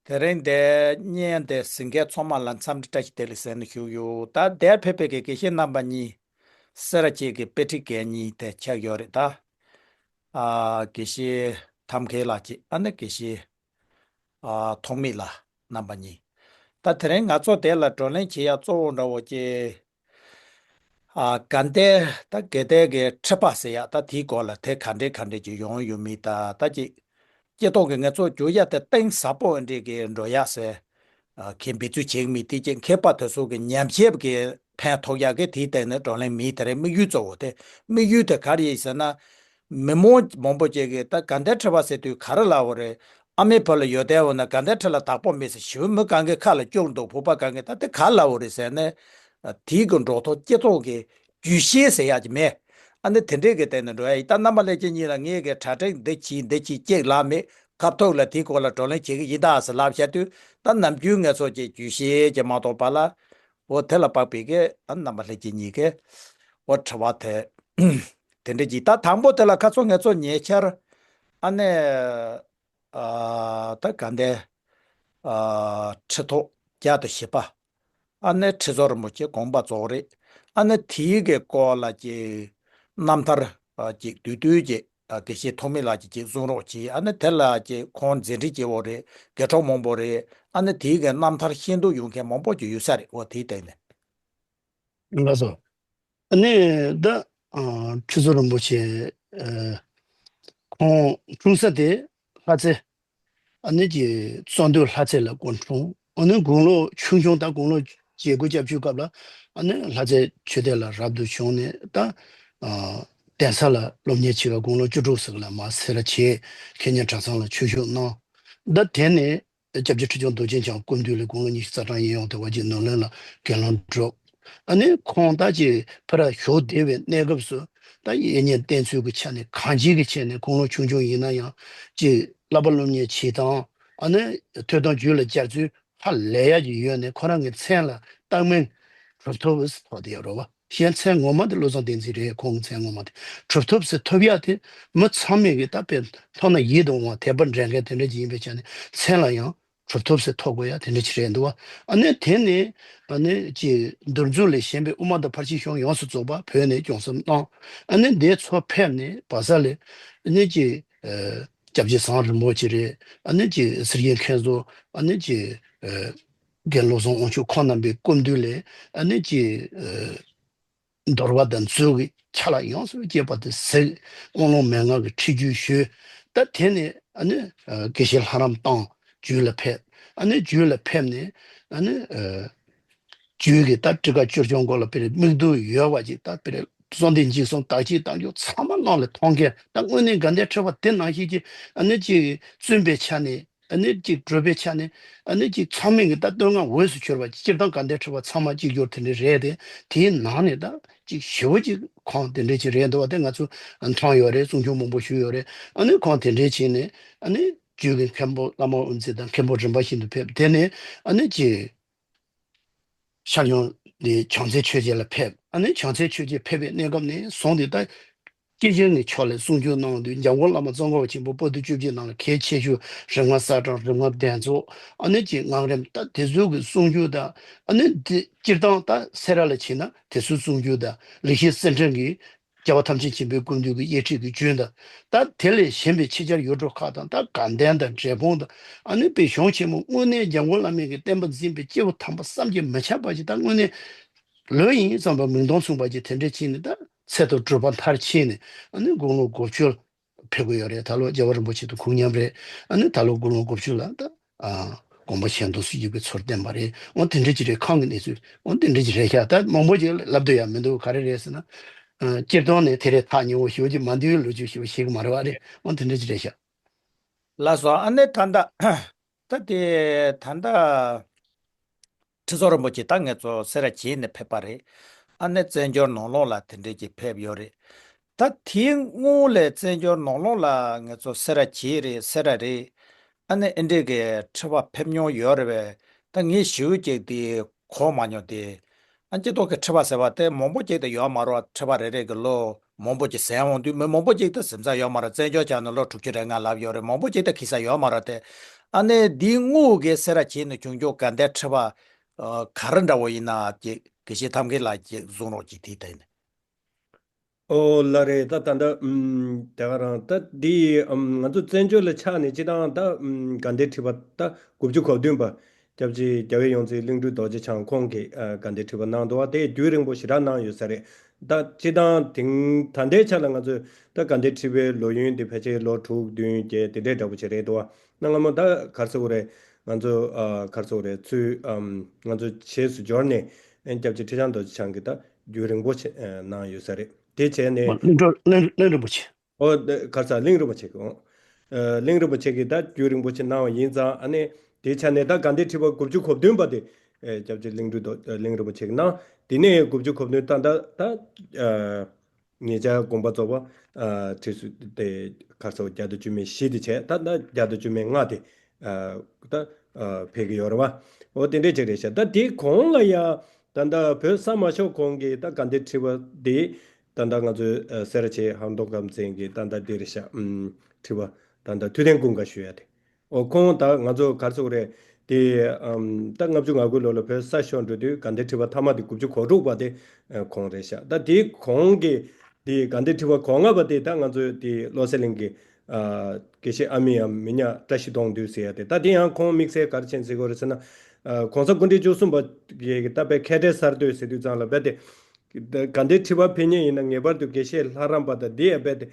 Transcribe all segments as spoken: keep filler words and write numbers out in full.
དེ་རིང་འདིར་བརྙན་དེ་གཟིགས་མཁན་ཚང་མ་ལ་འཚམས་འདྲི་བཀྲ་ཤིས་བདེ་ལེགས་ཟེར་ནས་ཞུ་གི་ཡོད། ད་འདིར་ཕེབས་པའི་དགེ་བཤེས་རྣམ་པ་གཉིས། སེ་ར་བྱེས་ཀྱི་དཔེ་ཁྲིད་དགེ་རྒན་གཉིས་དེ་ཆགས་ཡོད་རེད་ད། ཨ། དགེ་བཤེས་ཐབས་མཁས་ལགས་གཅིག་ཨ་ནི་དགེ་བཤེས། ཨ། ཐོགས་མེད་ལགས་རྣམ་པ་གཉིས། ད་དེ་རིང་ང་ཚོ་དེ་ལ་བགྲོ་གླེང་བྱེད་ཡ་གཙོ་བོ་འདྲ་བོ་ཅིག་ཨ། དགའ་ལྡན་ད་དགའ་ལྡན་གྱི་ཁྲི་པ་ཟེར་ཡག་ད་དེའི་སྐོར་ལ་དེ་ག་འདྲས་ག་འདྲས་ཀྱི་ཡོང་ཡོད་མེད། ད་ད་ཅིག་སྤྱི་ཚོགས་ཀྱི་ངལ་རྩོལ་བསྒྱུར་ཡ་དེ་གཏིང་ཟབ་པོ་འདྲས་ཀྱི་འགྲོ་ཡག་ཟེར། ཨ། གི་འབད་རྩོལ་བྱེད་ཀྱི་མེད། དེ་ཅིག་མཁས་པ་དེ་ཚོ་གི་ཉམས་ཞིབ་ཀྱི་ཕན་ཐོགས་ཡག་གི་དེའི་སྟེང་ནས་བགྲོ་གླེང་མེད། དེ་རིང་དམིགས་ཡུལ་གཙོ་བོ་དེ། དམིགས་ཡུལ་དེ་ག་རེ་ཡིན་ཟེར་ན། མི་མང་མང་པོ་ཅིག་གིས་ད་དགའ་ལྡན་ཁྲི་པ་ཟེར་དུས་ག་རེ་ལབ་པ་རེད། ཨ་མའི་བུ་ལ་ཡོན་ཏན་ཡོད་ན་དགའ་ལྡན་ཁྲི་ལ་བདག་པོ་མེད་ཟེར། ཞེ་པོ་མི་གང་གི་ཁ་ལ་སྐྱོར་འདུག་བོད་པ་གང་གིས། ད་དེ་ག་ལབ་པ་རེད་ཟེར་ནས། དེའི་གི་འགྲོ་ཐོག་སྤྱི་ཚོགས་ཀྱི་རྒྱུས་ཤེས་ཟེར་ཡག་ཅིག་མེད། ཨ་ནི་དེ་འདྲས་ཀྱི་སྟེང་ནས་འགྲོ་ཡ་ཡིན། ད་རྣམ་པ་ལྷན་རྒྱས་གཉིས་ལ་ངས་གི་གྲ་སྒྲིག་འདི་བྱས་འདི་བྱས་ཅིག་ལབ་མེད། སྐབས་ཐོག་ལ་དེའི་སྐོར་ལ་བགྲོ་གླེང་བྱེད་ཀྱི་ཡིན་ད་ཟེར་ལབ་བཤད་དུས། ད་ནམ་རྒྱུན་ངས་ཚོ་ཅིག་རྒྱུས་ཤེས་ཀྱི་མ་གཏོགས་པ་ལ། འོ་དེ་ལ་དཔག་པའི་གི་ཨ་རྣམ་པ་ལྷན་རྒྱས་གཉིས་ཀས་འོ་དྲི་བ་དེ་དེ་འདྲ་ཅིག་ད་དང་པོ་དེ་ལ་ཁ་སང་ངས་ཚོ་ཉེ་ཆར་ཨ་ནི་ཨ་ད་དགའ་ལྡན་ཨ་ཁྲི་ཐོག་བརྒྱ་དང་བཞི་པ། ཨ་ནི་ཁྲི་ཟུར་རིན་པོ་ཆེ་དགོངས་པ་རྫོགས་རེད། ཨ་ནི་དེའི་གི་སྐོར་ལ་ཅིག་རྣམ་ཐར་ཨ་ཅིག་བསྡུས་བསྡུས་ཅིག་ཨ་དགེ་བཤེས་ཐོགས་མེད་ལགས་ཀྱིས་ཅིག་གསུང་རོགས་གྱིས། ཨ་ནི་དེ་ལ་ཅིག་ཁོང་མཛད་འཕྲིན་སྐྱེ་བོ་རེད། དགེ་གྲོགས་མང་པོ་རེད། ཨ་ནི་དེའི་གི་རྣམ་ཐར་ཤེས་འདོད་ཡོད་མཁན་མང་པོ་ཅིག་ཡོད་ས་རེད། འོ་དེའི་སྟེང་ནས། ལགས་སོ། ཨ་ནི་ད་ཨ་ཁྲི་ཟུར་རིན་པོ་ཆེ་ཨ་ཁོང་འཁྲུངས་ས་དེ་ལྷ་རྩེ། ཨ་ནི་ཀྱི་གཙོ་འདོད་ལྷ་རྩེ་ལ་སྐུ་འཁྲུངས། ཨ་ནི་དགུང་ལོ་ཆུང་ཆུང་ད་དགུང་ལོ་བརྒྱད་དགུ་བརྒྱད་ཅུའི་སྐབས་ལ་ཨ་ནི་ལྷ་རྩེ་ཆོས་སྡེ་ལ་རབ་ཏུ་བྱུང་ནས། ད་ཨ་གདན་ས་ལ་སློབ་གཉེར་བྱེད་པ་དགུང་ལོ་བཅུ་དྲུག་ཙམ་ལ་མར་སེ་ར་བྱེས་མཁས་སྙན་གྲྭ་ཚང་ལ་ཆོས་ཞུགས་གནང་། ད་དེ་ནས་སྐྱབས་རྗེ་ཁྲི་བྱང་རྡོ་རྗེ་འཆང་སྐུ་མདུན་ལས་དགུང་ལོ་ཉི་ཤུ་རྩ་གྲངས་ཡིན་ཡང་དེ་བ་གི་ནོར་གླིང་ལ་དགེ་སློང་བསྒྲུབས། ཨ་ནི་ཁོང་ད་ཅིག་ཕར་བཞུགས་བསྡད་པའི་གནས་སྐབས་སུ་ད་དབྱིག་གཉེན་བསྟེན་ཚུལ་གྱི་ཆ་ནས་གང་ཅིའི་གི་ཆ་ནས་དགུང་ལོ་ཆུང་ཆུང་ཡིན་ན་ཡང་ཅིག་བསླབ་པ་སློབ་གཉེར་བྱེད་སྟངས། ཨ་ནི་ཐོས་དང་རྒྱུད་ལ་སྦྱར་ཚུལ་ཧ་ལས་ཡག་ཅིག་ཡོད་ནས། ཁོ་རང་གི་མཚན་ལ་བཏགས་མིང་གྲུབ་ཐོབ་ཟེར་ཐོགས་བསྡད་ཡོད་རེད་བ། གཞན་མཚན་ངོ་མ་དེ་བློ་བཟང་བསྟན་འཛིན་རེད། ཁོང་གི་མཚན་ངོ་མ་དེ་གྲུབ་ཐོབ་ཟེར་ཐོབ་ཡག་དེ་མི་ཚང་མས་གི་ད་དཔེ་མཐོང་ན་ཡིད་དུ་འོང་བ་དད་པ་འདྲེན་མཁན་དེ་འདྲ་ཅིག་ཡིན་པའི་ཆ་ནས་མཚན་ལ་ཡང་གྲུབ་ཐོབ་ཟེར་ཐོགས་དགོས་ཡ་དེ་འདྲ་ཅིག་རེད་འདུག་བ། ཨ་ནི་དེ་ནས་ཨ་ནི་ཅིག་འདུར་འཛུགས་ལས་གཞན་པའི་དབུ་མ་དང་ཕར་ཕྱིན་གཞུང་ཡོངས་སུ་རྫོགས་པ་བོད་ནས་སྐྱོང་བརྩམས་གནང་། ཨ་ནི་དེ་ཚོ་ཕེབས་ནས་བལ་བཟའ་ལ་ཨ་ནི་ཅིག་ཨ་སྐྱབས་རྗེ་ཟམ་རིན་པོ་ཆེ་རེད། ཨ་ནི་ཅིག་སེར་སྐྱའི་མཁན་ཟུར། ཨ་ནི་ཅིག་ཨ་དགེ་བློ་བཟང་དབང་ཕྱུག་ཁོང་རྣམ་པའི་སྐུ་མདུན་ལས་ཨ་ནི་ཅིག་ཨ་འདོར་བ་དང་མཛོད་ཀྱི་ཆ་ལག་ཡོངས་སུ་རྒྱས་པ་དེ་གཟིགས། དབང་ལུང་མན་ངག་གི་ཁྲིད་བརྒྱུད་ཞུས། ད་དེ་ནས་ཨ་ནི་ཨ་དགེ་བཤེས་ལྷ་རམས་བཏང་། རྒྱུད་ལ་ཕེབས། ཨ་ནི་རྒྱུད་ལ་ཕེབས་ནས་ཨ་ནི་ཨ་རྒྱུད་ཀྱི་ད་ཊཱི་ཀ་བཅུ་བཅོ་འགོ་ལ་དཔེར་མིག་ཏོ་ཡོད་པ་ཅིག་ད་དཔེར་གསོལ་འདེབས་འཇིགས་གསུམ་དག་བྱེད་རྟགས་འཇུག་ཚང་མ་ནང་ལ་མཐོང་མཁན། ད་དངོས་གནས་དགའ་ལྡན་ཁྲི་པ་དེ་ནང་བཞིན་གྱི་ཨ་ནི་ཅིག་བཙུན་པའི་ཆ་ནས། ཨ་ནི་ཅིག་གྲུབ་པའི་ཆ་ནས་ཨ་ནི་ཅིག་ཚང་མས་ཀྱི་ད་བསྟོད་བསྔགས་འོས་སུ་གྱུར་པ། སྤྱིར་བཏང་དགའ་ལྡན་ཁྲི་པ་ཚང་མ་གཅིག་གྱུར་དེ་འདྲ་རེད་དེ། དེའི་ནང་ནས་ད་ཅིག་ཞེ་པོ་ཅིག་ཁོང་དེ་འདྲ་ཅིག་རེད་འདུག་བ། དེ་ང་ཚོ་མཐོང་ཡོད་རེད། གསུང་ཆོས་མང་པོ་ཞུས་ཡོད་རེད། ཨ་ནི་ཁོང་དེ་འདྲ་བྱས་ནས་ཨ་ནི་རྒྱུད་ཀྱི་མཁན་པོ་བླ་མ་དབུ་མཛད་དང་མཁན་པོ་རིམ་པ་བཞིན་དུ་ཕེབས། དེ་ནས་ཨ་ནི་ཅིག་ཤར་ཡང་ནས་བྱང་རྩེ་ཆོས་རྗེ་ལ་ཕེབས། ཨ་ནི་བྱང་རྩེ་ཆོས་རྗེ་ཕེབས་པའི་གནས་སྐབས་ནས་བཟུང་སྟེ་ད་སྐྱེས་ཆེན་གྱི་ཕྱོགས་ལས་གསུང་ཆོས་གནང་དུས་འཇམ་མགོན་བླ་མ་ཙོང་ཁ་པ་ཆེན་པོ་པོ་ཏི་བཅུ་གཅིག་ནང་ལ་གལ་ཆེ་ཤོས་རིམ་ལྔ་གསལ་དྲངས། རིམ་ལྔ་གདན་རྫོགས། ཨ་ནི་ཅིག་ངག་རིམ་ད་དེ་ཚོ་གི་གསུང་ཆོས་དང་། ཨ་ནི་དེ་སྤྱིར་བཏང་ད་སེ་ར་ལ་ཕྱིན་ན་དེ་ཚོའི་གསུང་ཆོས་དང་། ལེགས་བཤད་གསེར་ཕྲེང་གི་རྒྱལ་བ་ཐམས་ཅད་མཁྱེན་པའི་སྐུ་མདུན་གྱི་དབྱེར་ཁྲིད་ཀྱི་རྒྱུན་དང་། ད་དེ་ལས་གཞན་པའི་ཆེད་བཅར་ཡུལ་གྲུ་ཁག་དང་། ད་དགའ་ལྡན་དང་འབྲས་སྤུངས་དང་། ཨ་ནི་དཔེ་གཞུང་ཆེན་མོ་དངོས་གནས་འཇམ་མགོན་བླ་མའི་གི་བསྟན་པ་འཛིན་པའི་སྐྱེས་བུ་དམ་པ་བསམ་གྱིས་མི་ཁྱབ་པ་ཞིག་ད་དངོས་གནས་ལོས་ཡིན་བསམ་པ་མིང་དོན་མཚུངས་པ་ཅིག་དེ་འདྲས་ཕྱིན་ནས། ད་ཚད་དང་གྲུབ་པ་མཐར་ཕྱིན་ནས་ཨ་ནི་དགུང་ལོ་དགུ་བཅུ་ལ་ཕེབས་ཀྱི་ཡོད་རེད། ད་ལོ་རྒྱལ་བ་རིན་པོ་ཆེ་དང་ཁོང་མཉམ་རེད། ཨ་ནི་ད་ལོ་དགུང་ལོ་དགུ་བཅུ་ལ་ད་ཨ་དགོངས་པ་གཞན་དོན་སུ་ཡོད་པའི་ཚུལ་བསྟན་པ་རེད། འོ་དེ་འདྲ་ཅིག་རེད། ཁོང་གི་གནས་ཚུལ་འོ་དེ་འདྲ་ཅིག་རེད་ཤག་ད་མང་པོ་ཅིག་ལབ་འདོད་ཡ་མི་འདུག་ག་རེ་རེད་ཟེར་ན། ཨ་སྤྱིར་བཏང་ནས་དེ་རེད། ཐག་ཉེ་བོ་ཞེ་པོ་ཅིག་མ་འདུག་ལོ་རྒྱུས་ཞེ་པོ་ཤེས་ཀྱི་མ་རེད་བ། རེད། འོ་དེ་འདྲ་ཅིག་རེད་ཤག་ལགས་སོ། ཨ་ནི་ད་ལྟ་ད་དེ་ད་ལྟ་ཁྲི་ཟུར་རིན་པོ་ཆེ་ད་ངེད་ཚོ་སེ་ར་བྱེས་ནས་ཕེབས་པ་རེད། ཨ་ནི་བཙན་བྱོལ་ནང་ལོགས་ལ་དེ་འདྲས་ཀྱི་ཕེབས་ཡོད་རེད། ད་དེའི་སྔོན་ལ་བཙན་བྱོལ་ནང་ལོགས་ལ་ངེད་ཚོ་སེ་ར་བྱེས་རེད། སེ་ར་རེད། ཨ་ནི་ཨེ་འདྲས་ཀྱི་ཁྲི་པ་ཕེབས་མྱོང་ཡོད་རེད་པས། ད་ངས་ཞེ་པོ་ཅིག་དེ་གོ་མ་མྱོང་སྟེ། ཨ་སྤྱི་ཚོགས་ཀྱི་ཁྲི་པ་ཟེར་བ་དེ་མང་པོ་ཅིག་ད་ཡོད་མ་རེད། ཁྲི་པ་རེ་རེ་གི་ལོ་མང་པོ་ཅིག་ཟིན་འོང་དུས་མི་མང་པོ་ཅིག་ད་གཟིམ་ས་ཡོད་མ་རེད། བཙན་བྱོལ་ཆགས་ནས་ལོ་དྲུག་ཅུ་རེ་ལྔ་ལབ་ཡོད་རེད། མང་པོ་ཅིག་ད་འཁྱམ་ས་ཡོད་མ་རེད་དེ། ཨ་ནི་འདིའི་དངོས་ཀྱི་སེ་ར་བྱེས་ནས་བྱུང་ཆོག་དགའ་ལྡན་ཁྲི་པ་ཨ་ག་རེ་འདྲ་བོ་ཡིན་ན་དགེ་དགེ་བཤེས་ཐབས་མཁས་ལགས་ཀྱིས་གསུང་རོགས་ཀྱིས་དེ་ལྟ་ཡིན། ཨོ་ལ་རེད། ད་ད་ད་ཨུམ་དེ་ག་རང་ད་འདི་ཨུམ་ང་ཚོ་བཙན་བྱོལ་ལ་ཆགས་ནས་སྤྱི་བཏང་ད་ཨུམ་དགའ་ལྡན་ཁྲི་པ་ད་དགུ་བཅུ་གོ་བདུན་པ་སྐྱབས་རྗེ་རྒྱལ་བའི་ཡོངས་འཛིན་གླིང་སྤྲུལ་རྡོ་རྗེ་འཆང་ཁོང་གིས་ཨ་དགའ་ལྡན་ཁྲི་པ་གནང་འདུག་བ། དེ་རྒྱུན་རིང་པོ་ཞེ་དྲག་གནང་ཡོད་ས་རེད། ད་སྤྱི་བཏང་དེང་ད་ལྟའི་ཆ་ལ་ང་ཚོས་ད་དགའ་ལྡན་ཁྲི་པའི་ལོ་ཡུན་དེ་ཕལ་ཆེར་ལོ་དྲུག་བདུན་བརྒྱད་དེ་འདྲའི་འདྲ་པོ་ཅིག་རེད་འདུག་བ། གནའ་སྔ་མོ་ད་ག་རེ་ཟེར་དགོས་རེད། ང་ཚོ་ཨ་ག་རེ་ཟེར་དགོས་རེད། ཚུལ་ཨམ་ང་ཚོ་བྱེས་སུ་འབྱོར་ནས་ཨ་སྐྱབས་རྗེ་ཁྲི་བྱང་རྡོ་རྗེ་འཆང་གིས་ད་རྒྱུན་རིང་པོ་ཆེ་ཨ་གནང་ཡོད་ས་རེད། དེ་བྱས་ནས་གླིང་སྤྲུལ་གླིང་གླིང་རིན་པོ་ཆེ། ཨོ་ད་ག་རེ་ཟ། གླིང་རིན་པོ་ཆེ་གི་ཨོ། ཨ་གླིང་རིན་པོ་ཆེ་གིས་ད་རྒྱུན་རིང་པོ་ཆེ་གནང་བ་ཡིན་ཙང་། ཨ་ནི་དེའི་ཆ་ནས་ད་དགའ་ལྡན་ཁྲི་པ་དགུ་བཅུ་གོ་བདུན་པ་དེ་ཨ་སྐྱབས་རྗེ་གླིང་སྤྲུལ་རྡོ་ཨ་གླིང་རིན་པོ་ཆེ་གིས་གནང་། དེ་ནས་དགུ་བཅུ་གོ་བདུན་ད་ད་ད་ཨ་ཉེ་ཆར་དགོངས་པ་རྫོགས་པ་ཨ་ཁྲི་ཟུར་དེ་ག་རེ་ཟ། བརྒྱ་དང་བཅུ་མེད་བཞི་དེ་བྱས། ད་ད་བརྒྱ་དང་བཅུ་མེད་ལྔ་དེ་ཨ་ད་ཨ་ཕེབས་ཀྱི་ཡོད་རེད་བ། འོ་དེ་འདྲས་ཅིག་རེད་ཤག་ད་དེའི་གོང་ལ་ཡ་ད་ལྟ་བོད་གསར་མ་ཤོར་གོང་གི་ད་དགའ་ལྡན་ཁྲི་པ་དེ་ད་ལྟ་ང་ཚོའི་ཨ་སེ་ར་བྱེས་ཧར་མདོ་ཁམས་ཚན་གྱི་ད་ལྟ་འདི་རེད་ཤག་ཨུམ་ཁྲི་པ་ད་ལྟ་ཐུབ་བསྟན་ཀུན་དགའ་ཞུ་ཡ་དེ། འོ་ཁོང་ད་ང་ཚོ་ག་རེ་ཟེར་དགོས་རེད། དེ་ཨམ་ད་ལྔ་བཅུ་ང་དགུ་ལོ་ལ་བོད་གསར་ཤོར་འགྲོ་དུས་དགའ་ལྡན་ཁྲི་པ་མཐའ་མ་དེ་དགུ་བཅུ་གོ་དྲུག་པ་དེ་ཨ་ཁོང་རེད་ཤག་ད་དེའི་གོང་གི་དེ་དགའ་ལྡན་ཁྲི་པ་གོ་ལྔ་པ་དེ་ད་ང་ཚོའི་དེ་བློ་གསལ་གླིང་གི་ཨ་དགེ་བཤེས་ཨ་མི་ཡང་མི་ཉག་བཀྲ་ཤིས་མཐོང་འདུས་ཟེར་ཡ་དེ། ད་དེ་ཡང་ཁོང་དམིགས་བསལ་ག་རེ་བྱས་ཟེར་དགོས་རེད་ཟེར་ན། ཨ་གོང་ས་སྐུ་ཕྲེང་བཅུ་གསུམ་པ་གི་ད་དཔེ་མཁས་གྲྭའི་གསར་གཏོད་ཟེར་དུས་ཙང་ལ་རྦད་དེ། དགའ་ལྡན་ཁྲི་པ་ཕེབས་མཁན་ཡིན་ན་ངེས་པར་དུ་དགེ་བཤེས་ལྷ་རམས་པ་དང་འདི་ཡང་རྦད་དེ་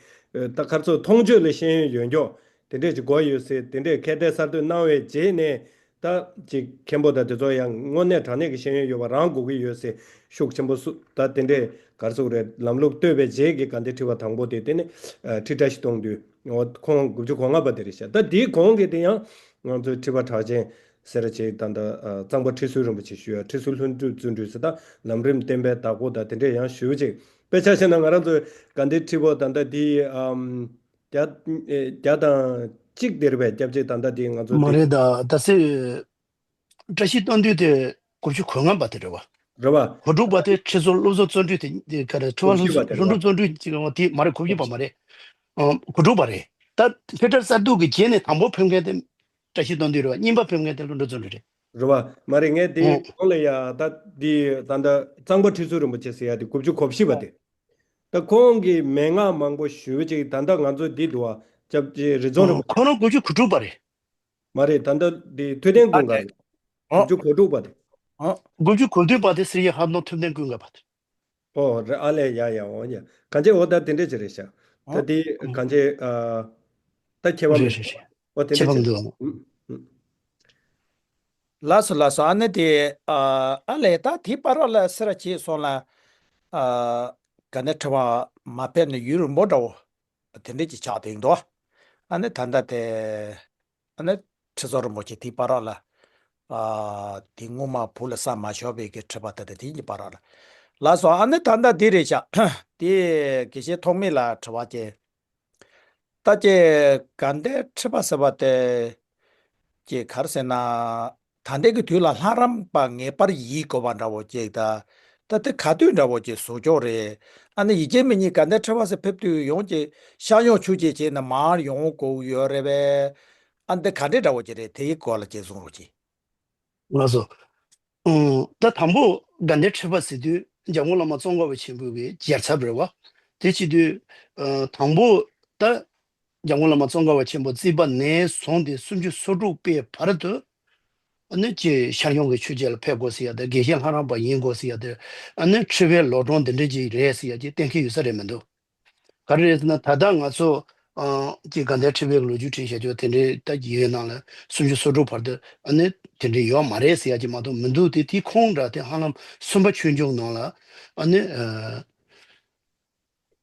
ད་ག་རེ་ཟེར། མཐོང་ཆོས་ལ་ཤེས་ཡོན་ཡོད་མཁན་དེ་འདྲས་ཅིག་དགོས་ཡོད་ཟེར། དེ་འདྲས་མཁས་གྲྭའི་གསར་གཏོད་གནང་བའི་རྗེས་ནས་ད་ཅིག་མཁན་པོ་དང་དེ་ཚོ་ཡང་དངོས་གནས་དྲང་གནས་ཀྱི་ཤེས་ཡོན་ཡོད་པ་རང་དགོས་ཀྱི་ཡོད་ཟེར། ཤུགས་ཆེན་པོ་སུ་ད་དེ་འདྲས་ག་རེ་ཟེར་དགོས་རེད། ལམ་ལུགས་གཏོད་པའི་རྗེས་ཀྱི་དགའ་ལྡན་ཁྲི་པ་དང་པོ་དེ་དེ་ནི་ཨ་ཁྲི་བཀྲ་ཤིས་མཐོང་འདུས། འོ་ཁོང་དགུ་བཅུ་གོ་ལྔ་པ་དེ་རེད་ཤག་ད་དེའི་གོང་གི་དེ་ཡང་ང་ཚོའི་ཁྲི་པ་གྲགས་ཅན་སེ་ར་བྱེས་ད་ལྟ་ཨ་གཙང་པ་ཁྲི་ཟུར་རིན་པོ་ཆེ་ཞུ་ཡ། ཁྲི་ཟུར་ལྷུན་གྲུབ་བརྩོན་འགྲུས་ཟེར། ད་ལམ་རིམ་བསྟན་པའི་བདག་པོ་དང་དེ་འདྲས་ཡང་ཞུ་བ་ཅིག་དཔེ་ཆ་བཞག་ན་ང་རང་ཚོའི་དགའ་ལྡན་ཁྲི་པ་ད་ལྟ་དེ་ཨམ་བརྒྱ་ཨེ་བརྒྱ་དང་གཅིག་དེ་རེད་པས། སྐྱབས་རྗེ་ད་ལྟ་དེ་ང་ཚོ་མ་དེ་རེད། ད་ད་སེ་བཀྲ་ཤིས་མཐོང་འདུས་དེ་དགུ་བཅུ་གོ་ལྔ་པ་དེ་རེད་བ། རེད་བ། གོ་དྲུག་པ་དེ་ཁྲི་ཟུར་བློ་བཟང་བརྩོན་འགྲུས་དེ་དེ་ག་རེ། ཁྲི་པ་གོ་བཞི་པ་དེ་རེད་ལྷུན་གྲུབ་བ། བརྩོན་འགྲུས་ཅིག་ཡོང་བ་དེ་མ་རེད། གོ་བཞི་པ་མ་རེད། ཨང་གོ་དྲུག་པ་རེད། ད་མཁས་གྲྭ་གསར་གཏོད་ཀྱི་རྗེས་ནས་དང་པོ་ཕེབས་མཁན་དེ་བཀྲ་ཤིས་མཐོང་འདུས་རེད་བ། གཉིས་པ་ཕེབས་མཁན་དེ་ལྷུན་གྲུབ་བརྩོན་འགྲུས་རེད། རེད་བ། མ་རེད། ངས་དེ་ཨང་གོང་ལ་ཡ་ད་དེ་ད་ལྟ་གཙང་པ་ཁྲི་ཟུར་རིན་པོ་ཆེ་ཟེར་ཡ་དེ་དགུ་བཅུ་གོ་བཞི་པ་དེ། ད་ཁོང་གིས་མན་ངག་མང་པོ་ཞུ་བ་ཅིག་ད་ལྟ་ང་ཚོ་འདི་འདུག་བ། སྐྱབས་རྗེ་རི་རྫོང་རིན་པོ་ཆེ། ཁོ་རང་དགུ་བཅུ་གོ་དྲུག་པ་རེད། མ་རེད། ད་ལྟ་འདི་ཐུབ་བསྟན་ཀུན་དགའ་རེད། ཨ་དགུ་བཅུ་གོ་དྲུག་པ་དེ། ཨ་དགུ་བཅུ་གོ་བདུན་པ་དེ་སེ་ར་བྱེས་ཧར་མདོ་ཐུབ་བསྟན་ཀུན་དགའ་པ་དེ། ཨོ་རེད། ཨ་ལས། ཡ་ཡ། འོ་ཡ། གང་ཅི་འོ་ད་དེ་འདྲས་ཅིག་རེད་ཤག་ད་དེ་གང་ཅི་ཨ་ད་ཁྱད་པར་མེད། རེད་རེད་རེད། འོ་དེ་ཁྱད་འདྲས་པར་ཅིག་མི་འདུག་ཨ། ལགས་སོ་ལགས་སོ། ཨ་ནི་དེ་ཨ་ཨ་ལས། ད་དེའི་བར་ལ་སེ་ར་བྱེས་སོང་ལ་ཨ་དགའ་ལྡན་ཁྲི་པ་མ་ཕེབས་ནས་ཡུན་རིང་པོ་འདྲ་བོ་དེ་འདྲས་ཅིག་ཆགས་བསྡད་འདུག་ཨ་ནི་ད་ལྟ་དེ་ཨ་ནི་ཁྲི་ཟུར་རིན་པོ་ཆེ་དེའི་བར་ལ་ཨ་དེ་སྔོན་མ་བོད་ལ་གསར་མ་ཤོར་བའི་གི་ཁྲི་པ་དེ་དང་དེ་གཉིས་བར་ལ། ལགས་སོ། ཨ་ནི་ད་ལྟ་འདི་རེད་ཤག་དེ་དགེ་བཤེས་ཐོགས་མེད་ལ་དྲི་བ་བྱས། ད་ཅི་དགའ་ལྡན་ཁྲི་པ་ཟེར་བ་དེ་ཅི་ག་རེ་ཟེར་ན། ད་ལྟའི་གི་དུས་ལ་ལྷ་རམས་པ་ངེས་པར་ཡིན་དགོས་པ་འདྲ་བོ་ཅིག་ད་ད་དེ་ག་དུས་འདྲ་བོ་ཅིག་བཟོ་ཆོག་རེད། ཨ་ནི་ཡིད་ཆེས་མི་གཉིས་དགའ་ལྡན་ཁྲི་པ་ཟེར་ཕེབས་དུས་ཡོང་ཅིག་ཤར་ཡོང་ཆུ་ཅིག་བྱས་ན་མར་ཡོང་དགོས་ཡོད་རེད་པས། ཨ་འདི་ག་འདྲས་འདྲ་བོ་ཅིག་རེད། དེའི་སྐོར་ལ་ཅིག་གསུང་རོགས་གྱིས། ལགས་སོ། ཨང་། ད་དང་པོ་དགའ་ལྡན་ཁྲི་པ་ཟེར་དུས་འཇམ་མགོན་བླ་མ་ཙོང་ཁ་པ་ཆེན་པོའི་གི་རྒྱལ་ཚབ་རེད་བ། དེ་བྱེད་དུས་ཨ་དང་པོ་ད་འཇམ་མགོན་བླ་མ་ཙོང་ཁ་པ་ཆེན་པོ་བརྩིགས་པ་ནས་བཟུང་སྟེ་སུམ་ཅུ་སོ་དྲུག་པའི་བར་དུ་ཨ་ནི་ཅི་ཤར་ཡོང་གི་ཆོས་བྱེད་ལ་ཕེབས་དགོས་ཟེར་ཡ་དེ། དགེ་བཤེས་ལྷ་རམས་པ་ཡིན་དགོས་ཟེར་ཡ་དེ། ཨ་ནི་ཁྲི་པའི་ལོ་གྲངས་འདི་འདྲ་ཅིག་རེད་ཟེར་ཡ་ཅིག་གཏན་འཁེལ་ཡོད་ས་རེད་མི་འདུག་ག་རེ་རེད་ཟེར་ན། ད་ལྟ་ང་ཚོ་ཨ་ཀྱི་དགའ་ལྡན་ཁྲི་པའི་ལོ་རྒྱུས་བྲིས་བཞག་རྒྱུ་དེ་འདྲའི་ད་ཡོད་ནང་ལ་སུམ་ཅུ་སོ་དྲུག་བར་དུ་ཨ་ནི་དེ་འདྲའི་ཡོད་མ་རེད་ཟེར་ཡ་ཅིག་མ་གཏོགས་མི་འདུག་དེ་དེའི་ཁོངས་འདྲ་དེ་ཧ་ལམ་སུམ་པ་ཆོས་འབྱུང་ནང་ལ་ཨ་ནི་ཨ་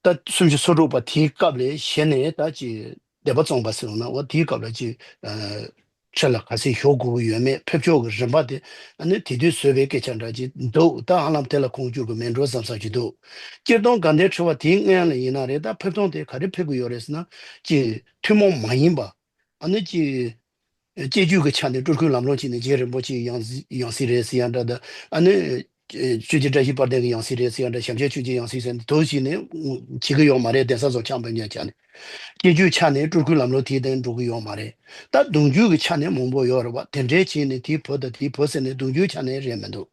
ད་སུམ་ཅུ་སོ་དྲུག་པ་དེའི་སྐབས་ལ་གཞི་ནས་ད་ཅི་སྡེ་པ་བཙོང་པ་ཟེར་བ་ན། འོ་དེའི་སྐབས་ལ་ཅི་ཨ་ཁྲི་ལ་ག་ཚོད་བཞུགས་དགོས་ཀྱི་ཡོད་མེད། ཕེབས་ཕྱོགས་ཀྱི་རིམ་པ་དེ་ཨ་ནི་དེ་དུས་བཟོས་པའི་སྐད་ཆ་འདྲ་ཅིག་འདུག་ད་ཧ་ལམ་དེ་ལ་ཁུངས་བཅོལ་གྱི་མེད་འགྲོ་བསམ་བསམ་ཅིག་འདུག་སྤྱིར་བཏང་དགའ་ལྡན་ཁྲི་པ་དེའི་སྔོན་ལ་ཡིན་ན་རེད། ད་ཕེབས་སྟངས་དེ་ག་རེ་ཕེབས་ཀྱི་ཡོད་རེད་ཟེར་ན། ཅི་ཐུན་མོང་མ་ཡིན་པ། ཨ་ནི་ཅི་དཔྱད་བརྗོད་ཀྱི་ཆ་ནས་སྤྲུལ་སྐུའི་ལམ་ལྷོང་བྱས་ནས་རྗེ་རིན་པོ་ཆེའི་ཡང་སྲིད་ཡང་སྲིད་རེད་ཟེར་ཡ་འདྲ་དང་། ཨ་ནི་ཆོས་རྗེ་བཀྲ་ཤིས་དཔལ་ལྡན་གྱི་ཡང་སྲིད་རེད་ཟེར་ཡ་འདྲ། ཞབས་མཆོག་ཆོས་རྗེ་ཡང་སྲིད་ཟེར་ནས་དུ་བྱས་ནས་བྱེད་ཀྱི་ཡོད་མ་རེད། གདན་ས་སོགས་ཆགས་པའི་ཉེན་ཆ་ནས། སྐྱེ་རྒྱུའི་ཆ་ནས་སྤྲུལ་སྐུའི་ལམ་ལུགས་དེའི་སྟེང་འགྲོ་གི་ཡོད་མ་རེད། ད་གདུང་རྒྱུད་ཀྱི་ཆ་ནས་མང་པོ་ཡོད་རེད་བ། དེ་འདྲའི་བྱས་ནས་དེའི་བུ་དང་དེའི་བུ་ཟེར་ནས་གདུང་རྒྱུད་ཆ་ནས་རེད་མི་འདུག་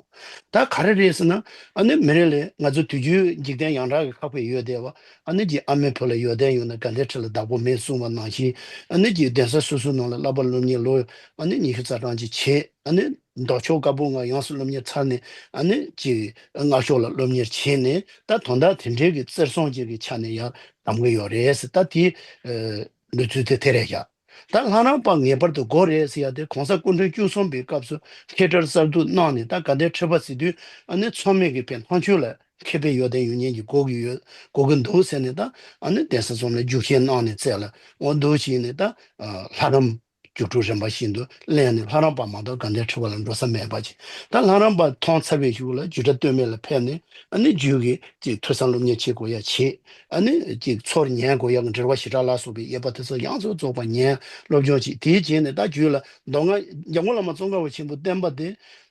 ད་ག་རེ་རེད་ཟེར་ན། ཨ་ནི་མི་རེ་ལས་ང་ཚོ་དུས་རྒྱུན་འཇིག་རྟེན་ཡོངས་གྲགས་ཀྱི་ཁ་དཔེ་ཡོད་བསྡད་བ། ཨ་ནི་ཀྱི་ཨ་མའི་བུ་ལ་ཡོན་ཏན་ཡོད་ན་དགའ་ལྡན་ཁྲི་ལ་བདག་པོ་མེད་གསུངས་པ་ནང་བཞིན། ཨ་ནི་ཀྱི་གདན་ས་སོ་སོའི་ནང་ལ་བསླབ་པ་སློབ་གཉེར་ལོ་ཨ་ནི་ཉི་ཤུ་རྩ་གྲངས་ཅིག་བྱས། ཨ་ནི་ལྡོག་ཕྱོགས་བཀའ་པོད་ལྔ་ཡོངས་སུ་སློབ་གཉེར་ཚར་ནས། ཨ་ནི་ཀྱི་སྔགས་ཕྱོགས་ལ་སློབ་གཉེར་བྱས་ནས། ད་དོན་དག་དེ་འདྲའི་གི་བརྩེར་སོང་ཅིག་གི་ཆ་ནས་ཡར་གདམ་གི་ཡོད་རེད་ཟེར། ད་དེ་ལུས་ཚུལ་དེ་དེ་རེད་ཤག་ད་ལྷ་རམས་པ་ངེས་པར་དུ་དགོས་རེད་ཟེར་ཡ་དེ་གོང་ས་སྐུ་ཕྲེང་བཅུ་གསུམ་པའི་སྐབས་སུ་མཁས་གྲྭར་གསར་འཛུགས་གནང་ནས། ད་དགའ་ལྡན་ཁྲི་པ་ཟེར་དུས་ཨ་ནི་ཚང་མས་ཀྱི་ཕན་ཐང་ཆོད་ལ་མཁས་པའི་ཡོན་ཏན་ཡོད་མཁན་གྱི་དགོས་ཀྱི་ཡོད། དགོས་ཀྱི་འདུག་ཟེར་ནས། ད་ཨ་ནི་གདན་ས་གསུམ་ལ་རྒྱུགས་ཤེས་གནང་ནས་བཙལ་ལ་འོ་འདུག་བྱས་ནས། ད་ལྷ་རམས་རྒྱུགས་སྤྲོད་རིམ་པ་བཞིན་དུ་གླན་ནས་ལྷ་རམས་པ་མ་གཏོགས་དགའ་ལྡན་ཁྲི་པ་ལ་འགྲོ་ས་མེད་པ་ཅིག་ད་ལྷ་རམས་པ་མཐོང་ཚར་བའི་གཞུག་ལ་རྒྱུད་གྲྭ་སྟོད་སྨད་ལ་ཕེབས་ནས། ཨ་ནི་རྒྱུད་ཀྱི་ཅིག་ཐོས་བསམ་སློབ་གཉེར་བྱེད་དགོས་ཡ་བྱེད། ཨ་ནི་ཅིག་ཚོར་ཉན་དགོས་ཡ་གི་འགྲེལ་པ་བྱེ་བྲག་སླར་གསོ་བའི་དབྱེ་བ་དེ་ཚོ་ཡོངས་སུ་རྫོགས་པ་ཉན། སློབ་སྦྱོང་བྱེད། དེའི་རྗེས་ནས་ད་རྒྱུད་ལ་མདོ་སྔགས་འཇམ་མགོན་བླ་མ་ཙོང་ཁ་པ་ཆེན་པོའི་བསྟན་པ་དེ་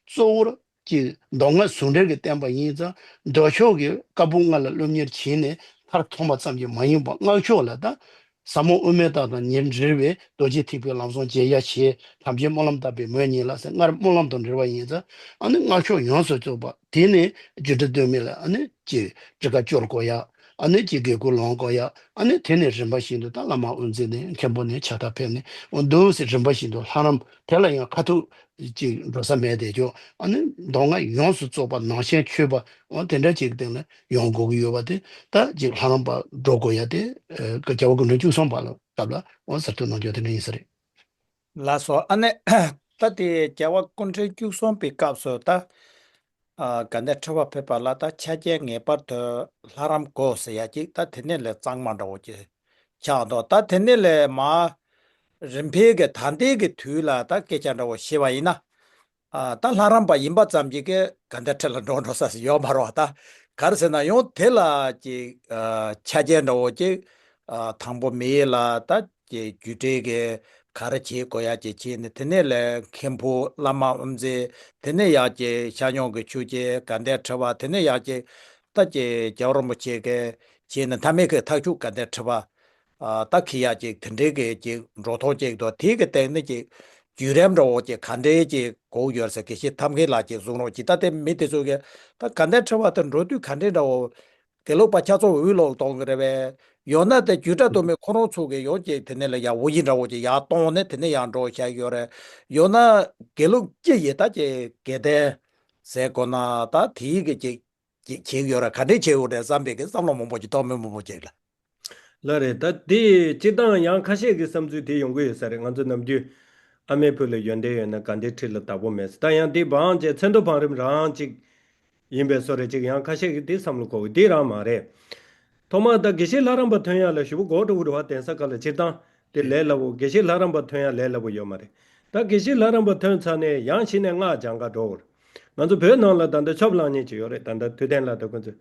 གཙོ་བོར་ཀྱི་མདོ་སྔགས་ཟུང་འབྲེལ་གྱི་བསྟན་པ་ཡིན་ཙང་། ལྡོག་ཕྱོགས་ཀྱི་བཀའ་པོད་ལྔ་ལ་སློབ་གཉེར་བྱས་ནས་མཐར་ཐོན་པ་ཙམ་གྱིས་མ་ཡིན་པར་སྔགས་ཕྱོགས་ལ་ད་ཟབ་མོ་དབུ་མའི་ལྟ་དང་ཉེར་འབྲེལ་བའི་རྡོ་རྗེ་ཐེག་པའི་ལམ་བཟང་རྒྱས་ཡ་ཆེད། ཐམས་ཅད་སྨོན་ལམ་བཏབ་པའི་མོད་ཉིད་ལ་ཟེར། སྔར་སྨོན་ལམ་དང་འབྲེལ་བ་ཡིན་ཙང་། ཨ་ནི་སྔགས་ཕྱོགས་ཡོངས་སུ་རྫོགས་པ། དེ་ནས་རྒྱུད་གྲྭ་སྟོད་སྨད་ལ་ཨ་ནི་ཅིག་ཊཱི་ཀ་སྐྱོར་དགོས་ཡ། ཨ་ནི་ཅིག་དགེ་སྐོས་ལོངས་དགོས་ཡ། ཨ་ནི་དེ་ནས་རིམ་པ་བཞིན་དུ་ད་བླ་མ་དབུ་མཛད་ནས་མཁན་པོ་ནས་ཕྱག་བཏབ་ཕེབས་ནས་འོ་འདུག་ཟེར། རིམ་པ་བཞིན་དུ་ལྷ་རམས་དེ་ལ་ཡང་ཁ་ཐུག་ཅིག་འགྲོ་ས་མེད་དེ་ཅོག་ཨ་ནི་མདོ་སྔགས་ཡོངས་སུ་རྫོགས་པ་ནང་བཞིན་ཆོས་པ། འོ་དེ་འདྲ་ཅིག་སྟེང་ལ་ཡོང་དགོས་ཀྱི་ཡོད་པ་དེ། ད་ཅིག་ལྷ་རམས་པ་འགྲོ་དགོས་ཡ་དེ་ཨ་རྒྱལ་བ་སྐུ་ཕྲེང་བཅུ་གསུམ་པ་ལ་སྐབས་ལ་འོ་གསར་གཏོད་གནང་རྒྱུ་དེ་འདྲ་ཡིན་ས་རེད། ལགས་སོ། ཨ་ནི་ད་དེ་རྒྱལ་བ་སྐུ་ཕྲེང་བཅུ་གསུམ་པའི་སྐབས་སུ་ད་ཨ་དགའ་ལྡན་ཁྲི་པ་ཕེབས་པ་ལ་ད་ཆ་རྐྱེན་ངེས་པར་དུ་ལྷ་རམས་དགོས་ཟེར་ཡ་ཅིག་ད་དེ་ནས་ལས་གཙང་མ་འདྲ་བོ་ཅིག་ཆགས་འདུག་ད་དེ་ནས་ལས་མ་རིམ་འཕེལ་གྱི་ད་ལྟའི་གི་དུས་ལ་ད་སྐད་ཆ་འདྲ་བོ་བཤད་པ་ཡིན་ན། ཨ་ད་ལྷ་རམས་པ་ཡིན་པ་ཙམ་གྱིས་ཀྱི་དགའ་ལྡན་ཁྲི་ལ་འགྲོ་འགྲོ་ས་ཟིག་ཡོད་མ་རེད་བ། ད་ག་རེ་ཟེར་ན་ཡང་དེ་ལ་ཅིག་ཨ་ཆ་རྐྱེན་འདྲ་བོ་ཅིག་ཨ་དང་པོ་མི་ཡི་ལ་ད་ཅིག་རྒྱུད་གྲྭའི་གི་ག་རེ་བྱེད་དགོས་ཡ་ཅིག་བྱས་ནས། དེ་ནས་ལས་མཁན་པོ་བླ་མ་དབུ་མཛད། དེ་ནས་ཡ་ཅིག་ཤར་ཕྱོགས་ཀྱི་ཆོས་རྗེ་དགའ་ལྡན་ཁྲི་པ། དེ་ནས་ཡ་ཅིག་ད་ཅིག་རྒྱལ་བ་རིན་པོ་ཆེ་གི་བྱས་ནས་མཐའ་མའི་གི་ཐག་གཅོད་དགའ་ལྡན་ཁྲི་པ། ཨ་ད་ཁི་ཡ་ཅིག་དེ་འདྲའི་གི་ཅིག་འགྲོ་སྟངས་ཅིག་དང་། དེའི་གི་སྟེང་ནས་ཅིག་བརྒྱུད་རིམ་འདྲ་བོ་ཅིག་ག་འདྲའི་ཅིག་དགོས་ཡོད་ཟེར། དགེ་བཤེས་ཐབས་མཁས་ལགས་ཀྱིས་གསུང་རོགས་གྱིས། ད་དེ་མི་དེ་ཚོ་གི་ད་དགའ་ལྡན་ཁྲི་པ་དེ་འགྲོ་དུས་ག་འདྲའི་འདྲ་བོ། དགེ་ལུགས་པ་ཆ་ཚང་འོས་སློག་གཏོང་གི་རེད་པས། ཡང་ན་དེ་རྒྱུད་གྲྭ་སྟོད་སྨད་ཁོ་རང་ཚོ་གི་ཡང་ཅིག་དེ་ནས་ལ་ཡ་དབུ་བཞུགས་འདྲ་བོ་ཅིག་ཡར་བཏང་ནས་དེ་ནས་ཡར་འགྲོ་བྱས་ཡོད་རེད། ཡང་ན་དགེ་ལུགས་སྤྱི་ཡི་ད་ཅིག་དགེ་ལྡན་ཟེར་དགོས་ན་ད་དེའི་གི་ཅིག་ཅིག་བྱེད་ཀྱི་ཡོད་ར། ག་འདྲས་བྱེད་ཡོད་རེད་བསམ་པའི་གི་བསམ་བློ་མང་པོ་ཅིག་གཏོང་མི་མང་པོ་ཅིག་ལ། ལགས་རེད། ད་དེ་སྤྱིར་བཏང་ཡང་ཁ་ཤས་ཀྱི་བསམ་ཚུལ་དེ་ཡོང་གི་ཡོད་ས་རེད། ང་ཚོ་ནམ་རྒྱུན་ཨ་མའི་བུ་ལ་ཡོན་ཏན་ཡོད་ན་དགའ་ལྡན་ཁྲི་ལ་བདག་པོ་མེད་ཟེར། ད་ཡང་དེ་བང་བྱས་མཚན་ཐོ་བང་རིམ་རང་ཅིག་ཡིན་པའི་བཟོ་རེད། ཅིག་ཡང་ཁ་ཤས་ཀྱིས་དེ་བསམ་བློ་འཁོར་གི། དེ་རང་མ་རེད། ཐོག་མར་ད་དགེ་བཤེས་ལྷ་རམས་པ་ཐོན་ཡག་ལ་ཞེ་པོ་འགོར་འགྲོ་གི་རེད་བ། གདན་ས་ཁག་ལ་སྤྱིར་བཏང་དེ་ལས་སླ་པོ། དགེ་བཤེས་ལྷ་རམས་པ་ཐོན་ཡག་ལས་སླ་པོ་ཡོད་མ་རེད། ད་དགེ་བཤེས་ལྷ་རམས་པ་ཐོན་ཚར་ནས་ཡང་གཞི་ནས་སྔགས་སྦྱང་ག་འགྲོ་དགོས་རེད། ང་ཚོ་བོད་ནང་ལ་ད་ལྟ་ཆབ་བླངས་མཁན་ཅིག་ཡོད་རེད། ད་ལྟ་ཐུབ་བསྟན་ལགས་དང་ཁོང་ཚོས།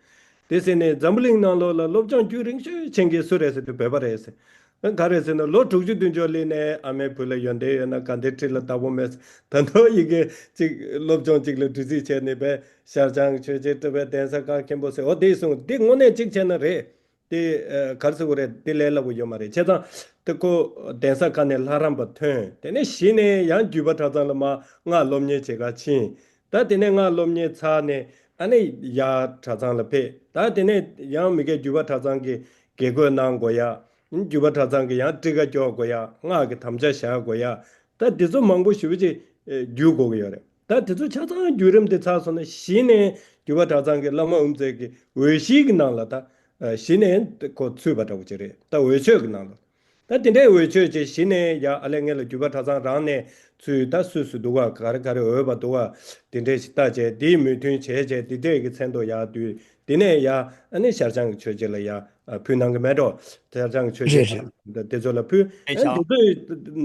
དེ་ཟེར་ནས་འཛམ་བུ་གླིང་ནང་ལོགས་ལ་སློབ་སྦྱོང་རྒྱུན་རིང་ཤོས་བྱེད་མཁན་སུ་རེད་ཟེར་དུས་བོད་པ་རེད་ཟེར། ག་རེ་ཟེར་ན་ལོ་དྲུག་ཅུ་བདུན་ཅུ་སླེབས་ནས་ཨ་མའི་བུ་ལ་ཡོན་ཏན་ཡོད་ན་དགའ་ལྡན་ཁྲི་ལ་བདག་པོ་མེད་ཟེར། ད་དུང་ཡི་གེ་གཅིག་སློབ་སྦྱོང་གཅིག་ལ་དྲི་རྩིས་བྱས་ནས་བས། ཤར་བྱང་གི་ཆོས་རྗེ་སྤྲུལ་པའི་གདན་ས་ཁག་མཁན་པོ་ཟེར། འོ་དེ་གསུངས། དེ་དངོས་གནས་གཅིག་བྱས་ན་རེད། དེ་ཨ་ག་རེ་ཟེར་དགོས་རེད། དེ་ལས་སླ་པོ་ཡོད་མ་རེད། བྱས་ཙང་དེ་ཁོ་གདན་ས་ཁག་ནས་ལྷ་རམས་པ་ཐོན། དེ་ནས་གཞི་ནས་ཡང་རྒྱུད་པ་གྲྭ་ཚང་ལ་མར་སྔགས་སློབ་གཉེར་བྱེད་ག་ཕྱིན། ད་དེ་ནས་སྔགས་སློབ་གཉེར་ཚར་ནས་ཨ་ནི་ཡར་གྲྭ་ཚང་ལ་ཕེབས། ད་དེ་ནས་ཡང་མི་སྒེར་རྒྱུད་པ་གྲྭ་ཚང་གི་དགེ་བསྐོས་གནང་དགོས་ཡ། རྒྱུད་པ་གྲྭ་ཚང་གི་ཡང་ཊཱི་ཀ་སྐྱོར་དགོས་ཡ། སྔགས་ཀྱི་དམ་བཅའ་བཞག་དགོས་ཡ། ད་དེ་ཚོ་མང་པོ་ཞེ་པོ་ཅིག་ཨེ་བརྒྱུད་དགོས་ཀྱི་ཡོད་རེད། ད་དེ་ཚོ་ཆ་ཚང་བརྒྱུད་རིམ་དེ་ཚར་སོང་ན་གཞི་ནས་རྒྱུད་པ་གྲྭ་ཚང་གི་བླ་མ་དབུ་མཛད་ཀྱི་འོས་གཞིའི་གི་ནང་ལ་ད་ཨ་གཞི་ནས་ཁོ་ཚུད་པ་འདྲ་བོ་ཅིག་རེད། ད་འོས་ཆོས་ཀྱི་ནང་ལ། ད་དེ་འདྲའི་འོས་ཆོས་ཅིག་གཞི་ནས་ཡ་ཨ་ལས་ངེད་ལ་རྒྱུད་པ་གྲྭ་ཚང་རང་ནས་ཚུར་ད་སུ་སུ་འདུག་ག་ག་རེ་ག་རེ་འོས་པ་འདུག་ག་དེ་འདྲས་ཞིག་ལྟ་བྱས། དེའི་མོས་མཐུན་བྱས་བྱས་དེ་འདྲས་ཀྱི་མཚན་ཐོ་ཡར་བསྡུས། དེ་ནས་ཡ་ཨ་ནི་ཤར་བྱང་གི་ཆོས་རྗེ་ལ་ཡ་ཨ་ཕུལ་གནང་གི་མེད་འགྲོ། ཤར་བྱང་གི་ཆོས་རྗེ་རེད་ཤག་དང་དེ་ཚོ་ལ་ཕུལ། རེད་ཨ་ཤག་དེ་ཚོའི་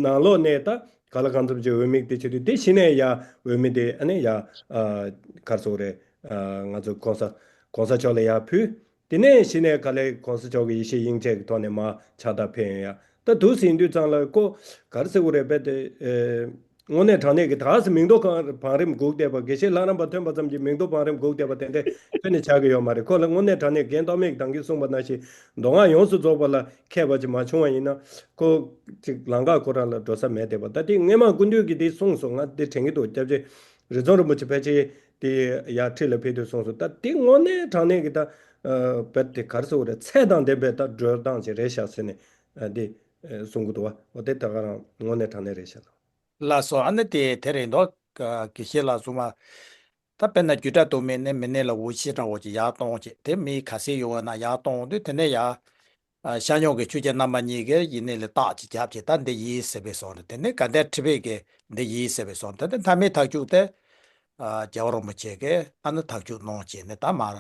ནང་ལོགས་ནས་ད་ག་ལ་གང་འཚམ་ཅིག་འོས་མི་དེ་བྱེད་དུས། དེ་གཞི་ནས་ཡ་འོས་མི་དེ་ཨ་ནི་ཡ་ཨ་ག་རེ་ཟེར་དགོས་རེད། ཨ་ང་ཚོ་༸གོང་ས་༸གོང་ས་མཆོག་ལ་ཡ་ཕུལ། དེ་ནས་གཞི་ནས་ག་ལེ་༸གོང་ས་མཆོག་གི་ཡེ་ཤེས་དབྱིངས་དཔྱད་ཀྱི་ཐོག་ནས་མར་ཕྱག་རྟགས་ཕུལ་ཡོང་ཡ། ད་འདུག་ཟེར་དུས་ཙང་ལ་ཁོ་ག་རེ་ཟེར་དགོས་རེད། རྦད་དེ་ཨེ་ དངོས་གནས་དྲང་གནས་ཀྱི་ད་ག་སེ་མིང་ཐོ་གང་བང་རིམ་སྒུག་བསྡད་པ། དགེ་བཤེས་ལྷ་རམས་པ་ཐོན་པ་ཙམ་གྱིས་མིང་ཐོ་བང་རིམ་སྒུག་བསྡད་པ་དེ་འདྲ་ཁྱོན་ནས་ཆགས་ཀྱི་ཡོད་མ་རེད། ཁོ་ལ་དངོས་གནས་དྲང་གནས་རྒན་རྟོགས་མེད་ཀྱིས་ད་གིན་གསུངས་པ་ནང་བཞིན་མདོ་སྔགས་ཡོངས་སུ་རྫོགས་པ་ལ་མཁས་པ་ཅིག་མ་བྱུང་བ་ཡིན་ན། ཁོ་ཅིག་ལམ་ཁ་ཁོ་རང་ལ་འགྲོ་ས་མེད་བསྡད་པ། ད་དེ་སྔོན་མ་སྐུ་མདུན་གྱིས་དེ་གསུངས་སོང་། ང་དེ་དྲན་གྱི་འདུག་སྐྱབས་རྗེ་རི་རྫོང་རིན་པོ་ཆེ་ཕལ་ཆེར་དེ་ཡར་ཁྲི་ལ་ཕེབས་དུས་གསུངས་སོང་། ད་དེ་དངོས་གནས་དྲང་གནས་ཀྱི་ད་ཨ་བེད་དེ་ག་རེ་ཟེར་དགོས་རེད། ཚད་དང་ལྡན་པའི་ད་སྒྲོལ་སྟངས་ཅིག་རེད་ཤག་ཟེར་ནས་ཨ་དེ་ཨ་གསུང་གི་འདུག་བ། འོ་དེ་ད་ག་རང་དངོས་གནས་དྲང་གནས་རེད་ཤག་ལགས། ལགས་སོ། ཨ་ནི་དེ་དེ་རེད་འདུག་དགེ་བཤེས་ལགས་གསུངས་པ། ད་དཔེར་ན་རྒྱུད་གྲྭ་དུ་མའི་ནས་མི་ནས་ལ་འུ་ཆི་འདྲ་བོ་ཅིག་ཡར་གཏོང་བྱས། དེ་མི་ག་ཚད་ཡོང་བ་ན་ཡར་གཏོང་དུས་དེ་ནས་ཡར་ཨ་ཤར་སྙོགས་ཀྱི་ཆོས་རྒྱལ་རྣམ་པ་གཉིས་ཀྱིས་ཡིན་ནས་ལ་རྟགས་ཅིག་བརྒྱབ་བྱས། ད་འདི་ཡིན་ཟེར་བའི་སོང་རེད། དེ་ནས་དགའ་ལྡན་ཁྲི་པའི་གི་འདི་ཡིན་ཟེར་བའི་སོང་། དེ་ནས་མཐའ་མའི་ཐག་གཅོད་དེ་ཨ་རྒྱལ་བ་རིན་པོ་ཆེ་གིས་ཨ་ནི་ཐག་གཅོད་གནང་བྱས་ནས་ད་མར་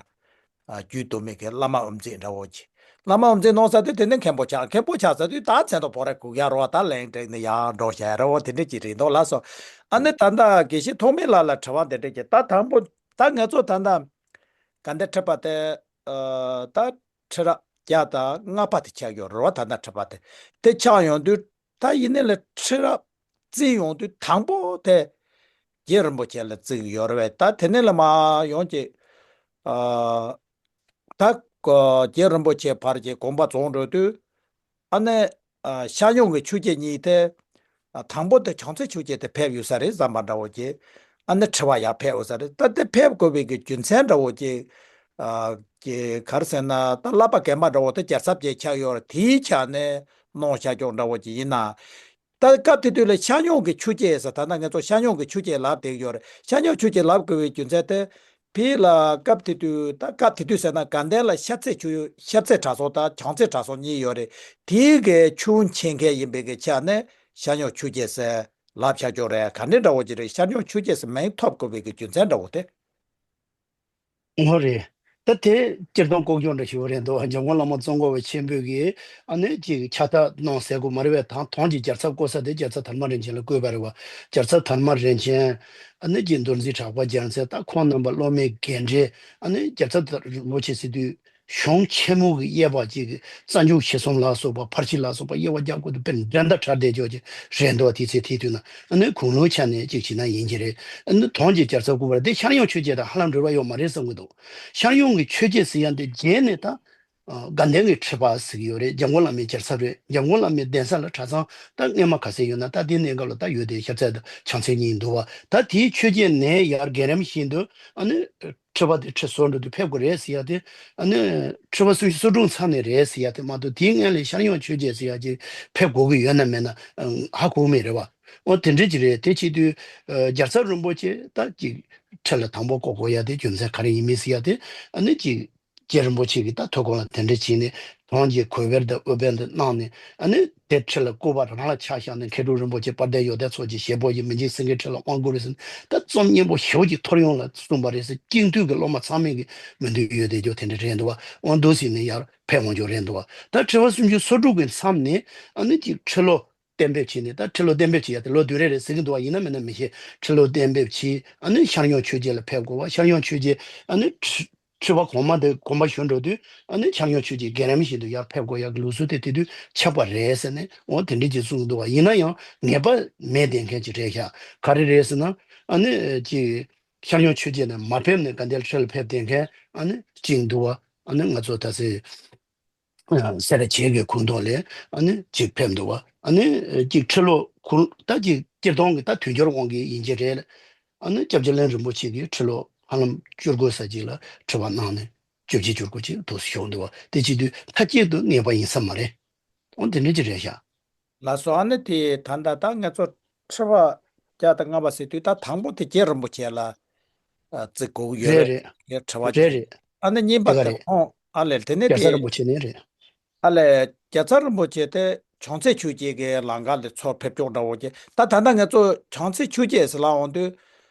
ཨ་རྒྱུད་དུ་མའི་གི་བླ་མ་དབུ་མཛད་འདྲ་བོ་ཅིག་བླ་མ་དབུ་མཛད་གནང་ས་དུས་དེ་ནས་མཁན་པོ་ཆགས། མཁན་པོ་ཆགས་ས་དུས་ད་མཚན་ཐོ་བོ་ར་སྒུག་ཡ་རོ་བ། ད་ལན་སྤྲད་ནས་ཡར་འགྲོ་བྱ་ཡ་རོ་བ། དེ་འདྲ་ཅིག་རེད་འདུག་ལགས་སོ། ཨ་ནི་ད་ལྟ་དགེ་བཤེས་ཐོགས་མེད་ལགས་ལ་དྲི་བ་འདི་འདྲ་ཅིག་ད་དང་པོ་ད་ང་ཚོ་ད་ལྟ་དགའ་ལྡན་ཁྲི་པ་དེ་ཨ་ད་ཁྲི་རབས་བརྒྱ་དང་ལྔ་པ་དེ་ཆགས་ཡོད་རེད་བ། ད་ལྟ་ཁྲི་པ་དེ་དེ་ཆགས་ཡོང་དུས་ད་ཡིན་ནའི་ལ་ཁྲི་རབས་བརྩིས་ཡོང་དུས་དང་པོ་དེ་རྗེ་རིན་པོ་ཆེ་ལ་བརྩི་གི་ཡོད་རེད་བས། ད་དེ་ནས་ལ་མར་ཡོང་ཅིག་ཨ་ད་ཨ་རྗེ་རིན་པོ་ཆེ་ཕར་གྱི་དགོངས་པ་རྫོགས་འགྲོ་དུས་ཨ་ནི་ཨ་ཤར་སྙོགས་ཀྱི་ཆོས་རྗེ་གཉིས་དེ་ཨ་དང་པོ་དེ་བྱང་རྩེ་ཆོས་རྗེ་དེ་ཕེབས་ཡོད་ས་རེད་བསམ་པ་འདྲ་བོ་ཅིག་ཨ་ནི་ཁྲི་པ་ཡར་ཕེབས་ཡོད་ས་རེད། ད་དེ་ཕེབས་དགོས་པའི་གི་རྒྱུ་མཚན་འདྲ་བོ་ཅིག་ཨ་ཀྱི་ག་རེ་ཟེར་ན་ད་བསླབ་པ་རྒན་པ་འདྲ་བོ་དེ་རྒྱལ་ཚབ་ཅིག་ཆགས་ཡོད་རེད། དེའི་ཆ་ནས་གནང་བཞག་ཀྱོག་འདྲ་བོ་ཅིག་ཡིན་ན། ད་སྐབས་དེ་དུས་ལ་ཤར་སྙོགས་ཀྱི་ཆོས་རྗེ་ཟེར། ད་ལྟ་ང་ཚོ་ཤར་སྙོགས་ཀྱི་ཆོས་རྗེ་ལབ་བསྡད་ཡོད་རེད། ཤར་སྙོགས་ཆོས་རྗེ་ལབ་དགོས་པའི་རྒྱུ་མཚན་དེ་ཕི་ལ་སྐབས་དེ་དུས་ད་སྐབས་དེ་དུས་ཟེར་ན་དགའ་ལྡན་ལ་ཤར་རྩེ་ཆོས་ཤར་རྩེ་གྲྭ་ཚང་དང་བྱང་རྩེ་གྲྭ་ཚང་གཉིས་ཡོད་རེད། དེའི་གི་ཆུང་ཆེ་མཁན་ཡིན་པའི་གི་ཆ་ནས་ཤར་སྙོགས་ཆོས་རྗེ་ཟེར་ལབ་བཞག་ཀྱོག་རེད། ག་འདྲ་འདྲ་བོ་ཅིག་རེད། ཤར་སྙོགས་ཆོས་རྗེ་ཟེར་མིང་ཐོབ་དགོས་པའི་གི་རྒྱུ་མཚན་འདྲ་བོ་དེ། འོ་རེད། ད་དེ་སྤྱིར་བཏང་ལྐོག་གྱོག་འདྲ་ཞིག་རེད་འདུག་འཇམ་མགོན་བླ་མ་ཙོང་ཁ་པ་ཆེན་པོས་ཀྱིས་ཨ་ནི་ཅིག་ཕྱག་རྟགས་གནང་ཟེར་དགོས་མ་རེད་པས། ད་ཐང་གི་རྒྱལ་ཚབ་བསྐོ་ས་དེ་རྒྱལ་ཚབ་དར་མ་རིན་ཆེན་ལ་བསྐོས་པ་རེད་བ། རྒྱལ་ཚབ་དར་མ་རིན་ཆེན་ཨ་ནི་ཅིག་མདོ་འཛིན་གྲགས་པ་རྒྱལ་མཚན། ད་ཁོང་རྣམ་པ་སློབ་མའི་རྒན་གྲས། ཨ་ནི་རྒྱལ་ཚབ་རིན་པོ་ཆེ་ཟེར་དུས་གཞུང་ཆེན་མོ་གི་དབྱེ་བ་ཅིག་རྩ་འཇུག་ཆེ་གསུམ་ལ་སོགས་པ་ཕར་ཕྱིན་ལ་སོགས་པ་དབྱེ་བ་རྒྱབ་དགོས་དུས་དཔེ་འགྲན་ཟླ་གྲ་སྒྲིག་ཅོག་ཅིག་རེད་འདུག་དེ་ཚེ་དེ་དུས་ན་ཨ་ནི་དགུང་ལོའི་ཆ་ནས་ཅིག་བྱས་ན་ཡིན་གྱི་རེད། ཨ་ནི་ཐང་གི་རྒྱལ་ཚབ་བསྐོས་པ་རེད། དེ་ཤར་སྙོགས་ཆོས་རྗེ་དང་ཧ་ལམ་འབྲེལ་བ་ཡོད་མ་རེད་བསམ་གྱི་འདུག་ཤར་སྙོགས་ཀྱི་ཆོས་རྗེ་ཟེར་ཡ་དེ་རྗེས་ནས་ད་ཨ་དགའ་ལྡན་གྱི་ཁྲི་པ་ཟེར་གྱི་ཡོད་རེད། འཇམ་མགོན་བླ་མའི་རྒྱལ་ཚབ་རེད། འཇམ་མགོན་བླ་མའི་གདན་ས་ལ་གྲྭ་ཚང་ད་སྔས་མ་ག་ཚད་ཡོད་ན་ད་དེ་གནས་སྐབས་ལ་ད་ཡོད་དེ་ཤར་རྩེ་དང་བྱང་རྩེ་གཉིས་འདུག་བ། ད་དེའི་ཆོས་རྗེ་ནས་ཡར་རྒན་རིམ་བཞིན་དུ་ཨ་ནི་ཁྲི་པ་དེ་ཁྲི་བཟོ་འགྲོ་དུས་ཕེབས་དགོས་རེད་ཟེར་ཡ་དེ་ཨ་ནི་ཁྲི་པ་སུམ་ཅུ་སོ་དྲུག་ཚང་ནས་རེད་ཟེར་ཡ་དེ་མ་གཏོགས་དེའི་སྔོན་ལ་ཤར་སྙོགས་ཆོས་རྗེ་ཟེར་ཡ་ཅིག་ཕེབས་དགོས་ཀྱི་ཡོད་ན་མེད་ན་ཧ་གོ་མེད་རེད་བ། འོ་དེ་འདྲ་ཅིག་རེད། དེ་བྱེད་དུས་རྒྱལ་ཚབ་རིན་པོ་ཆེ་ད་ཅིག་ཁྲི་ལ་དང་པོ་བསྐོ་དགོས་ཡ་དེ་རྒྱུ་མཚན་ག་རེ་ཡིན་མིན་ཟེར་ཡ་དེ་ཨ་ནི་ཅིག་རྗེ་རིན་པོ་ཆེ་གིས་ད་ཐུགས་དགོངས་ལ་དེ་འདྲ་བྱས་ནས་ཐང་གི་གོས་བེར་དང་དབུ་བེར་འདི་གནང་ནས་ཨ་ནི་དེ་ཁྲི་ལ་བསྐོས་པ་རང་ལ་ཆ་བཞག་ནས་མཁས་གྲུབ་རིན་པོ་ཆེ་དཔལ་ལྡན་ཡོན་ཏན་མཚོ་རྒྱལ་ཞལ་པོ་ཡིས་མི་འཇིགས་སེང་གེའི་ཁྲི་ལ་དབང་བསྐུར་རེད་ཟེར་ནས་ད་རྩོམ་སྙན་པོ་ཞེ་པོ་ཅིག་ཐོར་ཡོང་ལ་གསུངས་པ་རེད་ཟེར། ཀིང་ཏུའུ་གི་སློབ་མ་ཚང་མས་ཀྱི་མི་འདོད་ཡོད་དེ་ཅོག་དེ་འདྲ་རེད་འདུག་བ། འོང་འདུག་ཟེར་ནས་ཡར་ཕེབས་འོང་ཅོག་རེད་འདུག་བ། ད་ཁྲི་པ་སུམ་ཅུ་སོ་དྲུག་གི་མཚམས་ནས་ཨ་ནི་ཅིག་ཁྲི་ལོ་གཏན་འབེབས་བྱས་ནས་ད་ཁྲི་ལོ་གཏན་འབེབས་བྱེད་ཡ་དེ་ལོ་བདུན་རེ་རེ་ཟེར་གྱི་འདུག་བ། ཡིན་ན་མིན་ན་མི་ཤེས། ཁྲི་ལོ་གཏན་འབེབས་བྱས་ཨ་ནི་ཤར་སྙོགས་ཆོས་རྗེ་ལ་ཕེབས་དགོས་བ། ཤར་སྙོགས་ཆོས་རྗེ་ཨ་ནི་ཁྲི་ཁྲི་པ་གོང་མ་དེ་དགོངས་པ་ཞུ་འགྲོ་དུས་ཨ་ནི་ཤར་སྙོགས་ཆོས་རྗེ་རྒན་རིམ་བཞིན་དུ་ཡར་ཕེབས་དགོས་ཡ་གི་ལུགས་སྲོལ་དེ་དེ་དུས་ཆགས་པ་རེད་ཟེར་ནས་འོ་དེ་འདྲ་ཅིག་གསུངས་གི་འདུག་བ། ཡིན་ན་ཡང་ངེས་པ་མེད་བསྡད་མཁན་ཅིག་རེད་ཤག་ག་རེ་རེད་ཟེར་ན་ཨ་ནི་ཅིག་ཤར་སྙོགས་ཆོས་རྗེ་ནས་མ་ཕེབས་ནས་དགའ་ལྡན་ཁྲི་ལ་ཕེབས་བསྡད་མཁན་ཨ་ནི་གཅིག་འདུག་བ། ཨ་ནི་ང་ཚོ་ད་སེ་སེ་ར་བྱེས་ཀྱི་ཁུངས་ཐོག་ལས་ཨ་ནི་གཅིག་ཕེབས་འདུག་བ། ཨ་ནི་གཅིག་ཁྲི་ལོ་ཁུངས་ད་གཅིག་སྤྱིར་བཏང་གི་ད་དུས་འགྱུར་དབང་གིས་ཡིན་གྱི་རེད། ཨ་ནི་སྐྱབས་རྗེ་གླིང་རིན་པོ་ཆེ་གིས་ཁྲི་ལོ་ཧ་ལམ་བཅུ་དགུ་ཙམ་ཅིག་ལ་ཁྲི་པ་གནང་ནས་བཅུ་བཞི་བཅུ་དགུ་ཅིག་ཐུགས་སུ་ཞུགས་འདུག་བ། དེ་བྱེད་དུས་མཐའ་གཅིག་ཏུ་ངེས་པ་ཡིན་ས་མ་རེད། འོ་དེ་འདྲ་ཅིག་རེད་ཤག་ལགས་སོ། ཨ་ནི་དེ་ད་ལྟ་ད་ང་ཚོ་ཁྲི་པ་བརྒྱ་དང་ལྔ་པ་ཟེར་དུས་ད་དང་པོ་དེ་རྗེ་རིན་པོ་ཆེ་ལ་ཨ་བརྩི་དགོས་ཀྱི་ཡོད་རེད། རེད། དེ་ཁྲི་པ་རེད་རེད། ཨ་ནི་གཉིས་པ་དེ་ག་དེ་རེད། ཁོང་ཨ་ལས་དེ་ནས་རྒྱལ་ཚབ་དེ་རིན་པོ་ཆེ་ནས་རེད། ཨ་ལས་རྒྱལ་ཚབ་རིན་པོ་ཆེ་དེ་བྱང་རྩེ་ཆོས་རྗེ་གི་ལམ་ཁ་ལ་ཚུར་ཕེབས་ཀྱོག་འདྲ་བོ་ཅིག་ད་ད་ལྟ་ང་ཚོ་བྱང་རྩེ་ཆོས་རྗེ་ཟེར་ལབ་འོང་དུས།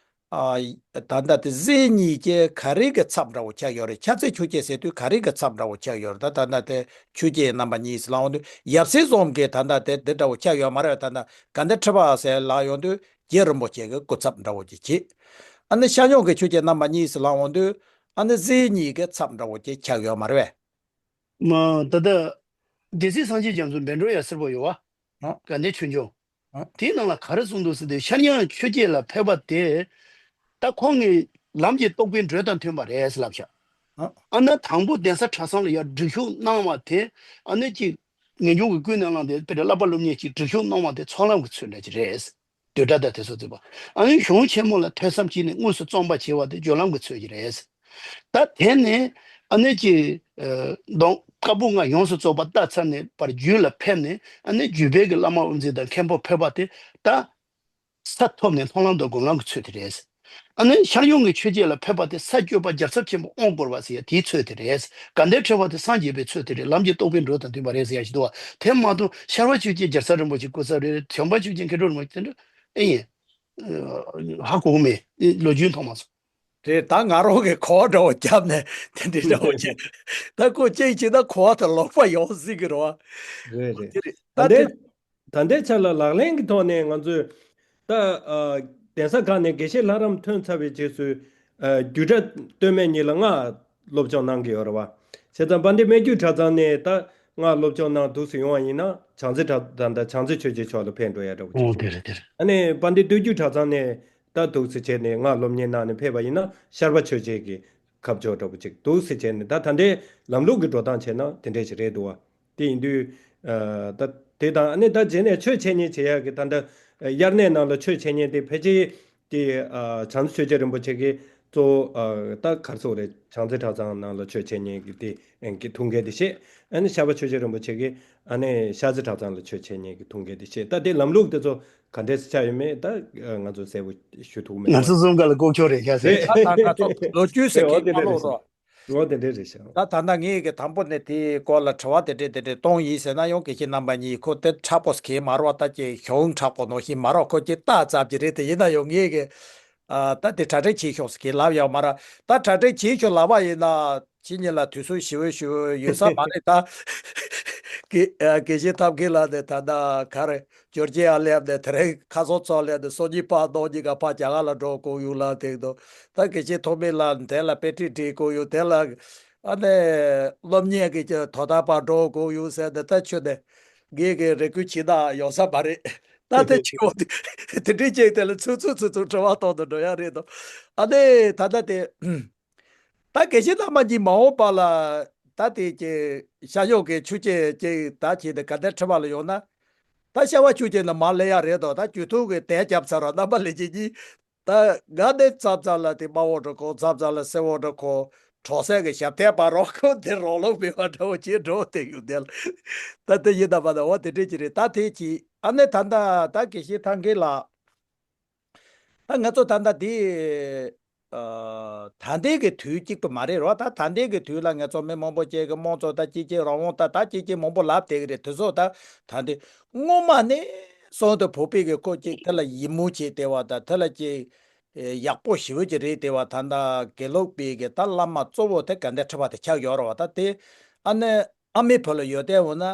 ཨ་ད་ལྟ་དེ་གཟི་གཉིས་ཀྱི་ག་རེ་གི་ཚབ་འདྲ་བོ་ཆགས་ཡོད་རེད། ཤར་རྩེ་ཆོས་རྗེ་ཟེར་དུས་ག་རེ་གི་ཚབ་འདྲ་བོ་ཆགས་ཡོད་རེད། ད་ད་ལྟ་དེ་ཆོས་རྗེ་རྣམ་པ་གཉིས་ཟེར་ལབ་འོང་དུས་ཡབ་སྲས་གསུམ་གྱི་ད་ལྟ་དེ་འདི་འདྲ་བོ་ཆགས་ཡོད་མ་རེད། ད་ལྟ་དགའ་ལྡན་ཁྲི་པ་ཟེར་ལབ་ཡོང་དུས་རྗེ་རིན་པོ་ཆེ་གི་སྐུ་ཚབ་འདྲ་བོ་ཅིག་བྱེད། ཨ་ནི་ཤར་སྙོགས་ཀྱི་ཆོས་རྗེ་རྣམ་པ་གཉིས་ཟེར་ལབ་འོང་དུས་ཨ་ནི་གཟི་གཉིས་ཀྱི་ཚབ་འདྲ་བོ་ཅིག་ཆགས་ཡོད་མ་རེད་པས། མ་ད་ལྟ་སྡེ་སྲིད་སངས་རྒྱས་རྒྱ་མཚོ་བཻ་ཌཱུརྱ་སེར་པོ་ཡོད་བ། ཨ། དགའ་ལྡན་ཆོས་འབྱུང་། དེའི་ནང་ལ་ག་རེ་གསུངས་འདུག་ཟེར་དུས་ཤར་ཡང་ཆོས་བརྒྱད་ལ་ཕེབས་པ་དེ་ད་ཁོང་གི་ལམ་གྱི་རྟོགས་པའི་འགྲོས་དང་མཐུན་པ་རེད་ཟེར་ལབ་ཤག་ཨ་ཨ་ན་དང་པོ་གདན་ས་གྲྭ་ཚང་ལ་ཡར་སྒྲིག་ཞུགས་གནང་བ་དེ་ཨ་ནི་ཅིག་ངེས་འབྱུང་གི་ཀུན་ནས་བསླངས་ཏེ་དཔེར་ན་བསླབ་པ་སློབ་གཉེར་གྱི་སྒྲིག་ཞུགས་གནང་བ་དེ་ཚོགས་ལམ་གྱི་ཚུལ་འདྲ་ཅིག་རེད། བསྡུས་གྲྭ་དང་དེ་ཚོ་བརྩིས་པ། ཨ་ནི་གཞུང་ཆེན་མོ་ལ་ཐོས་བསམ་བྱས་ནས་དངོས་སུ་རྩོམ་པ་བྱས་པ་དེ་སྦྱོར་ལམ་གྱི་ཚུལ་ཅིག་རེད། ད་དེ་ནས་ཨ་ནི་ཅིག་ཨ་གདོང་བཀའ་པོད་ལྔ་ཡོངས་སུ་རྫོགས་པ་བལྟས་ཚར་ནས་པར་རྒྱུད་ལ་ཕེབས་ནས་ཨ་ནི་རྒྱུད་པའི་གི་བླ་མ་དབུ་འཛིན་དང་མཁན་པོ་ཕེབས་པ་དེ་ད་ས་ཐོབ་ནས་མཐོང་ལམ་དང་སྒོམ་ལམ་གྱི་ཚུལ་དེ་རེད། ཨ་ནི་ཤར་ཡོང་གི་ཆོས་བརྒྱད་ལ་ཕེབས་པ་དེ་ས་བཅུ་པ་རྒྱལ་ཚབ་ཆེན་པོ་དབང་བསྐུར་བ་ཟེར་ཡ་དེའི་ཚུལ་དེ་རེད། དགའ་ལྡན་ཁྲི་པ་དེ་སངས་རྒྱས་པའི་ཚུལ་དེ་རེད། ལམ་གྱི་རྟོགས་པའི་འགྲོས་དང་མཐུན་པ་རེད་ཟེར་ཡ་ཞིག་འདུག་བ། དེ་མ་གཏོགས་ཤར་པ་ཆོས་རྒྱལ་རྒྱལ་ཚབ་རིན་པོ་ཆེ་སྐུ་ཚབ་རེད། བྱམས་པ་ཆོས་རྒྱལ་མཁས་གྲུབ་རིན་པོ་ཆེ་དེ་འདྲ་ཨེ་ཡིན། ཧ་གོ་མེད། ལོ་རྒྱུས་མཐོང་མ་སོང་། རེད། ད་ང་རང་གི་གོ་བ་འདྲ་བོ་བརྒྱབ་ནས་དེ་འདྲའི་འདྲ་བོ་བྱས། ད་ཁོ་གཅིག་བྱས་ན་གོ་བ་དེ་ལོག་པ་ཡོང་སྲིད་ཀྱི་རེད་བ། རེད་རེད། དེ་རེད། ད་ད་དེ་ལྟའི་ད་ལྟའི་ཆ་ལ་ལག་ལེན་གྱི་ཐོག་ནས་ང་ཚོས་ད་ཨ་གདན་ས་ཁག་ནས་དགེ་བཤེས་ལྷ་རམས་ཐོན་ཚར་བའི་རྗེས་སུ་ཨ་རྒྱུད་གྲྭ་སྟོད་སྨད་གཉིས་ལ་ང་སློབ་སྦྱོང་གནང་གི་ཡོད་རེད་བ། བྱས་ཙང་དཔལ་ལྡན་སྨད་རྒྱུད་གྲྭ་ཚང་ནས་ད་ང་སློབ་སྦྱོང་གནང་འདུག་སེ་ཡོང་བ་ཡིན་ན་བྱང་རྩེ་གྲྭ་ད་ལྟ་བྱང་རྩེ་ཆོས་རྗེ་མཆོག་ལ་ཕེབས་འགྲོ་ཡ་འདྲ་བོ་ཅིག་ཨོ་རེད། དེ་རེད་དེ་རེད། ཨ་ནི་དཔལ་ལྡན་སྟོད་རྒྱུད་གྲྭ་ཚང་ནས་ད་འདུག་སེ་བྱས་ནས་ང་སློབ་གཉེར་གནང་ནས་ཕེབས་པ་ཡིན་ན་ཤར་པ་ཆོས་རྗེ་གི་ཁ་ཕྱོགས་འདྲ་བོ་ཅིག་འདུག་སེ་བྱས་ནས་ད་ད་ལྟའི་ལམ་ལུགས་ཀྱི་འགྲོ་སྟངས་བྱས་ན་དེ་འདྲས་ཞིག་རེད་འདུག་བ། དེ་ཡིན་དུས་ཨ་ད་དེ་དང་ཨ་ནི་ད་རྗེས་ནས་ཆོས་འཆད་ཉན་བྱེད་ཡག་གི་ད་ལྟ་དབྱར་གནས་ནང་ལ་ཆོས་འཆད་ཉན་དེ་ཕལ་ཆེར་དེ་ཨ་བྱང་རྩེ་ཆོས་རྗེ་རིན་པོ་ཆེ་གིས་གཙོ་བོ་ཨ་ད་ག་རེ་ཟེར་དགོས་རེད། བྱང་རྩེ་གྲྭ་ཚང་ནང་ལ་ཆོས་འཆད་ཉན་གྱི་དེ་ཨ་གི་ཐུགས་འགན་དེ་བཞེས། ཨ་ནི་ཤར་པ་ཆོས་རྗེ་རིན་པོ་ཆེ་གིས་ཨ་ནི་ཤར་རྩེ་གྲྭ་ཚང་ལ་ཆོས་འཆད་ཉན་གྱི་ཐུགས་འགན་དེ་བཞེས། ད་དེ་ལམ་ལུགས་དེ་ཚོ་ག་འདྲས་སེ་ཆགས་ཡོད་མེད་ད་ང་ཚོ་གསལ་པོ་ཞུ་ཐུབ་མེད། ང་ཚོ་གསུམ་ཀ་ལ་ལྐོག་གྱོག་རེད་ཤག་ཟེར། རེད། ད་ད་ད་ལོ་རྒྱུས་ཟེར་གྱི་མ་ལོག་རོགས། འོ་དེ་འདྲས་རེད་ཤག་ད་ད་ལྟ་ངེད་ཀྱི་དང་པོ་ནས་དེའི་སྐོར་ལ་དྲི་བ་དེ་འདྲས་དེ་འདྲས་གཏོང་ཡིན་ཟེར་ན་ཡང་དགེ་བཤེས་རྣམ་པ་གཉིས་ཁོ་དེ་མཁྲེགས་པོ་གས་མ་རེད་བ། ད་ཅིག་ཞོགས་མཁྲེགས་པོ་ནང་བཞིན་མ་རེད། ཁོ་ཅིག་ལྟ་ཙམ་གྱི་རེད། དེ་ཡིན་ན་ཡང་ངེད་ཀྱི་ཨ་ད་དེ་གྲ་སྒྲིག་བྱེད་ཤོག་ཟེར་གྱི་ལབ་ཡོད་མ་རེད། ད་གྲ་སྒྲིག་བྱེད་ཤོག་ལབ་པ་ཡིན་ན་ཁྱེད་གཉིས་ལ་དུས་ཚོད་ཞེ་པོ་ཞེ་པོ་ཡོད་ས་མ་རེད་ད། དགེ་ཨ་དགེ་བཤེས་ཐབས་མཁས་ལགས་དེ་ད་ལྟ་ག་རེ། ཇོར་ཇི་ཡ་སླེབས་ནས་དེ་རིང་ཁ་སང་ཚོགས་སླེབས་ནས་སང་ཉིན་ཕར་གནངས་ཉིན་ག་ཕར་རྒྱ་གར་ལ་འགྲོ་དགོས་ཡོད་ལབ་བསྡད་འདུག་ད་དགེ་བཤེས་ཐོགས་མེད་ལགས་དེ་ལ་དཔེ་ཁྲིད་སྒྲིག་དགོས་ཡོད། དེ་ལ་ཨ་ནི་སློབ་གཉེར་གྱི་དོ་དམ་པར་འགྲོ་དགོས་ཡོད་ཟེར་ནས་ད་ཁྱོད་ནས་ངེད་ཀྱི་རེ་སྐུལ་བྱེད་ན་ཡོང་ས་མ་རེད། ད་དེ་ཁྱོད་དེ་འདྲའི་ཅིག་དེ་ལ་ཚུར་ཚུར་ཚུར་ཚུར་དྲི་བ་གཏོང་དུ་འགྲོ་ཡ་རེད་དོ། ཨ་ནི་ད་ལྟ་དེ། ད་དགེ་བཤེས་རྣམ་པ་གཉིས་མ་འོངས་པ་ལ་ད་དེ་ཀྱི་ཤར་ཕྱོགས་ཀྱི་ཆོས་ཀྱི་ཀྱི་ད་ཁྱེད་དེ་དགའ་ལྡན་ཁྲི་པ་ལ་ཡོང་ན། ད་ཤར་བ་ཆོས་ཀྱི་ནི་མར་སླེབས་ཡ་རེད་དོ། ད་རྒྱུད་ཐུགས་ཀྱི་དལ་རྒྱབ་ཚར་བ་རྣམ་པ་ལྷན་རྒྱས་གཉིས། ད་ང་ནི་མཚམས་མཚམས་ལ་དེ་དམར་པོ་འདྲ་གོ། མཚམས་མཚམས་ལ་སེར་པོ་འདྲ་གོ། གྲོགས་སེ་གི་ཞབས་བརྟན་པ་རོགས་ཁོ་དེ་རོགས་ལོག་མེད་པ་འདྲ་བོ་ཅིག་འགྲོ་དེ་ཡོད་དེ་ལ། ད་དེ་ཡིན་ད་མ་ད་འོ་དེ་འདྲས་ཀྱི་རེད། ད་དེ་ཀྱི་ཨ་ནི་ད་ད་ད་དགེ་བཤེས་ཐང་གི་ལ། ད་ང་ཚོ་ད་ལྟ་འདི་ཨ་ད་ལྟའི་གི་དུས་གཅིག་པ་མ་རེད་རོ། ད་ད་ལྟའི་གི་དུས་ལ་ང་ཚོ་མི་མང་པོ་ཅིག་གི་དམངས་གཙོ་ད་གཅིག་གཅིག་རང་དབང་ད་ད་གཅིག་གཅིག་མང་པོ་ལབ་བསྡད་གི་རེད། དེ་ཚོ་ད་ད་འདི་སྔོན་མ་ནས་བཟུང་དུ་བོད་པའི་གི་ཁོ་ཅིག་དེ་ལ་ཡིད་སྨོན་བྱས་བསྡད་པ་ད་དེ་ལ་ཅིག་ཡག་པོ་ཞེ་པོ་ཅིག་རེད་བསྡད་པ། ད་ད་དགེ་ལུགས་པའི་གི་ད་བླ་མ་གཙོ་བོ་དེ་དགའ་ལྡན་ཁྲི་པ་དེ་ཆགས་ཡོད་རེད་བ། ད་དེ་ཨ་ནི་ཨ་མའི་བུ་ལ་ཡོད་བསྡད་འོ་ན།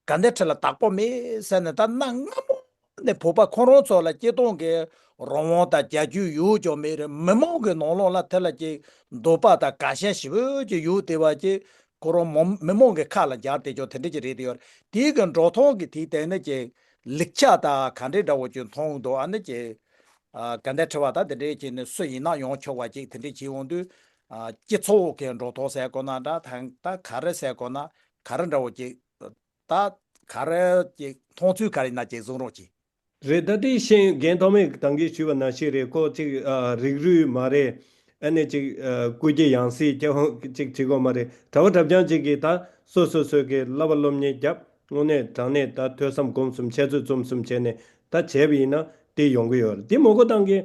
དགའ་ལྡན་ཁྲི་ལ་བདག་པོ་མེད་ཟེར་ནས་ད་གནའ་སྔ་མོ་ནས་བོད་པ་ཁོ་རང་ཚོ་ལ་སྤྱིར་བཏང་གི་རང་དབང་དང་རྒྱལ་རྒྱུད་ཡོད་ཀྱང་མེད་རེད། མི་མང་གི་ནང་ལོགས་ལ་དེ་ལ་ཅིག་འདོད་པ་དང་དགའ་ཞེན་ཞེ་པོ་ཅིག་ཡོད་བསྡད་པ་ཅིག་ཁོ་རང་མང་མི་མང་གི་ཁ་ལ་འབྱར་བསྡད་ཀྱང་དེ་འདྲ་ཅིག་རེད་བསྡད་ཡོད་རེད། དེའི་གི་འགྲོ་སྟངས་ཀྱི་དེའི་སྟེང་ནས་ཅིག་ལེགས་ཆ་དང་ག་འདྲའི་འདྲ་བོ་ཅིག་མཐོང་འདུག་ཨ་ནི་ཅིག་ཨ་དགའ་ལྡན་ཁྲི་པ་ད་དེ་འདྲའི་ཅིག་ནས་སུ་ཡིན་ན་ཡོང་ཆོག་པ་ཅིག་དེ་འདྲའི་ཅིག་འོང་དུས་ཨ་སྤྱི་ཚོགས་ཀྱི་འགྲོ་སྟངས་ཟེར་དགོས་ན་འདྲ། ད་ད་ག་རེ་ཟེར་དགོས་ན་ག་རེ་འདྲ་བོ་ཅིག་ད་ག་རེ་ཅིག་མཐོང་ཚུལ་ག་རེ་ཡིན་ན་ཅིག་གསུང་རོགས་གྱིས། རེད། ད་དེ་ཤེས་རྒན་ཐོགས་མེད་དང་གིས་ཞུས་པ་ནང་བཞིན་རེད། ཁོ་ཅིག་ཨ་རིགས་རུས་མ་རེད། ཨ་ནི་ཅིག་ཨ་སྐུ་སྐྱེ་ཡང་སྲིད་སྐྱེ་བོ་ཅིག་བྱེད་དགོས་མ་རེད། གྲྭ་པ་གྲྭ་རྐྱང་ཅིག་གིས་ད་སོ་སོ་སོ་གི་བསླབ་པ་སློབ་གཉེར་བརྒྱབ། དངོས་གནས་དྲང་གནས་ད་ཐོས་བསམ་སྒོམ་གསུམ་འཆད་རྩོད་རྩོམ་གསུམ་བྱས་ནས་ད་བྱས་པ་ཡིན་ན་དེ་ཡོང་གི་ཡོད་རེད། དེ་མ་གོ་བཏང་གི་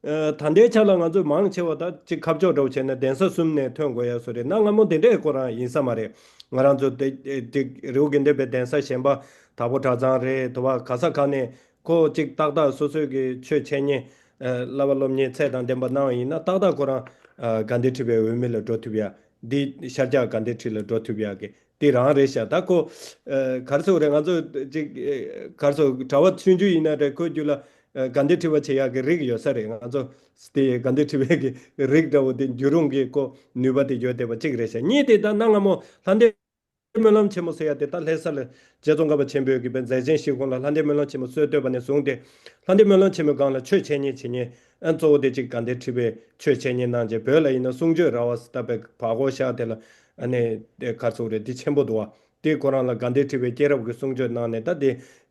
ཨ་ད་ལྟའི་ཆ་ལ་ང་ཚོ་མང་ཆེ་བ་ད་ཅིག་ཁ་ཕྱོགས་འདྲ་བོ་བྱས་ན་གདན་ས་གསུམ་ནས་ཐོན་དགོས་ཡ་བཟོ་རེད། གནའ་སྔ་མོ་དེ་འདྲའི་ཁོ་རང་ཡིན་ས་མ་རེད། ང་རང་ཚོ་དེ་དེ་རི་བོ་དགེ་ལྡན་པའི་གདན་ས་གཞན་པ་དྭགས་པོ་གྲྭ་ཚང་རེད། དུ་བ་ག་ས་ག་ནས་ཁོ་ཅིག་ཏག་ཏག་སོ་སོའི་གི་ཆོས་འཆད་ཉན་ཨ་བསླབ་པ་སློབ་གཉེར་ཚད་དང་ལྡན་པ་གནང་བ་ཡིན་ན་ཏག་ཏག་ཁོ་རང་ཨ་དགའ་ལྡན་ཁྲི་པའི་འོས་མི་ལ་འགྲོ་ཐུབ་ཡ། འདི་ཤར་རྒྱག་དགའ་ལྡན་ཁྲི་ལ་འགྲོ་ཐུབ་ཡ་གི་དེ་རང་རེད་ཤག་ད་ཁོ་ཨ་ག་རེ་ཟེར་དགོས་རེད། ང་ཚོ་ཅིག་ཨ་ག་རེ་ཟེར་དགོས། གྲྭ་པ་ཆུང་ཆུང་ཡིན་ན་རེད། ཁོའི་རྒྱུད་ལ་ཨ་དགའ་ལྡན་ཁྲི་པ་བྱེད་ཡག་གི་རིགས་ཡོད་ས་རེད། ང་ཚོ་དེ་དགའ་ལྡན་ཁྲི་པའི་གི་རིགས་འདྲ་བོ་དེ་འགྱུར་རུང་གི་ཁོ་ནུས་པ་དེ་ཡོད་བསྡད་པ་གཅིག་རེད་ཤག་གཉིས་དེ་ད་གནའ་སྔ་མོ་ལྷ་ལྡན་ སྨོན་ལམ་ཆེན་མོ་ཟེར་ཡ་དེ་ད་ལྷ་ས་ལ་རྗེ་ཙོང་ཁ་པ་ཆེན་པོས་ཀྱི་པའི་མཛད་ཆེན་བཞི་ཁོངས་ལ་ལྷ་ལྡན་སྨོན་ལམ་ཆེན་མོ་སྲོལ་བཏོད་པ་ནས་བཟུང་སྟེ། ལྷ་ལྡན་སྨོན་ལམ་ཆེན་མོའི་སྒང་ལ་ཆོས་འཆད་ཉན་བྱེད་མཁན་ཨ་གཙོ་བོ་དེ་གཅིག་དགའ་ལྡན་ཁྲི་པའི་ཆོས་འཆད་ཉན་གནང་རྗེས། བོད་ལ་ཡིན་ན་གསུང་ཆོས་ར་བ་ཟེར་ད་པའི་བར་སྐོར་ཤར་དེ་ལ་ཨ་ནི་དེ་གར་སོགས་རེད། དེ་ཆེན་པོ་འདུག་བ། དེ་ཁོ་རང་ལ་དགའ་ལྡན་ཁྲི་པའི་སྐྱེས་རབས་ཀྱི་གསུང་ཆོས་གནང་ནས། ད་དེ་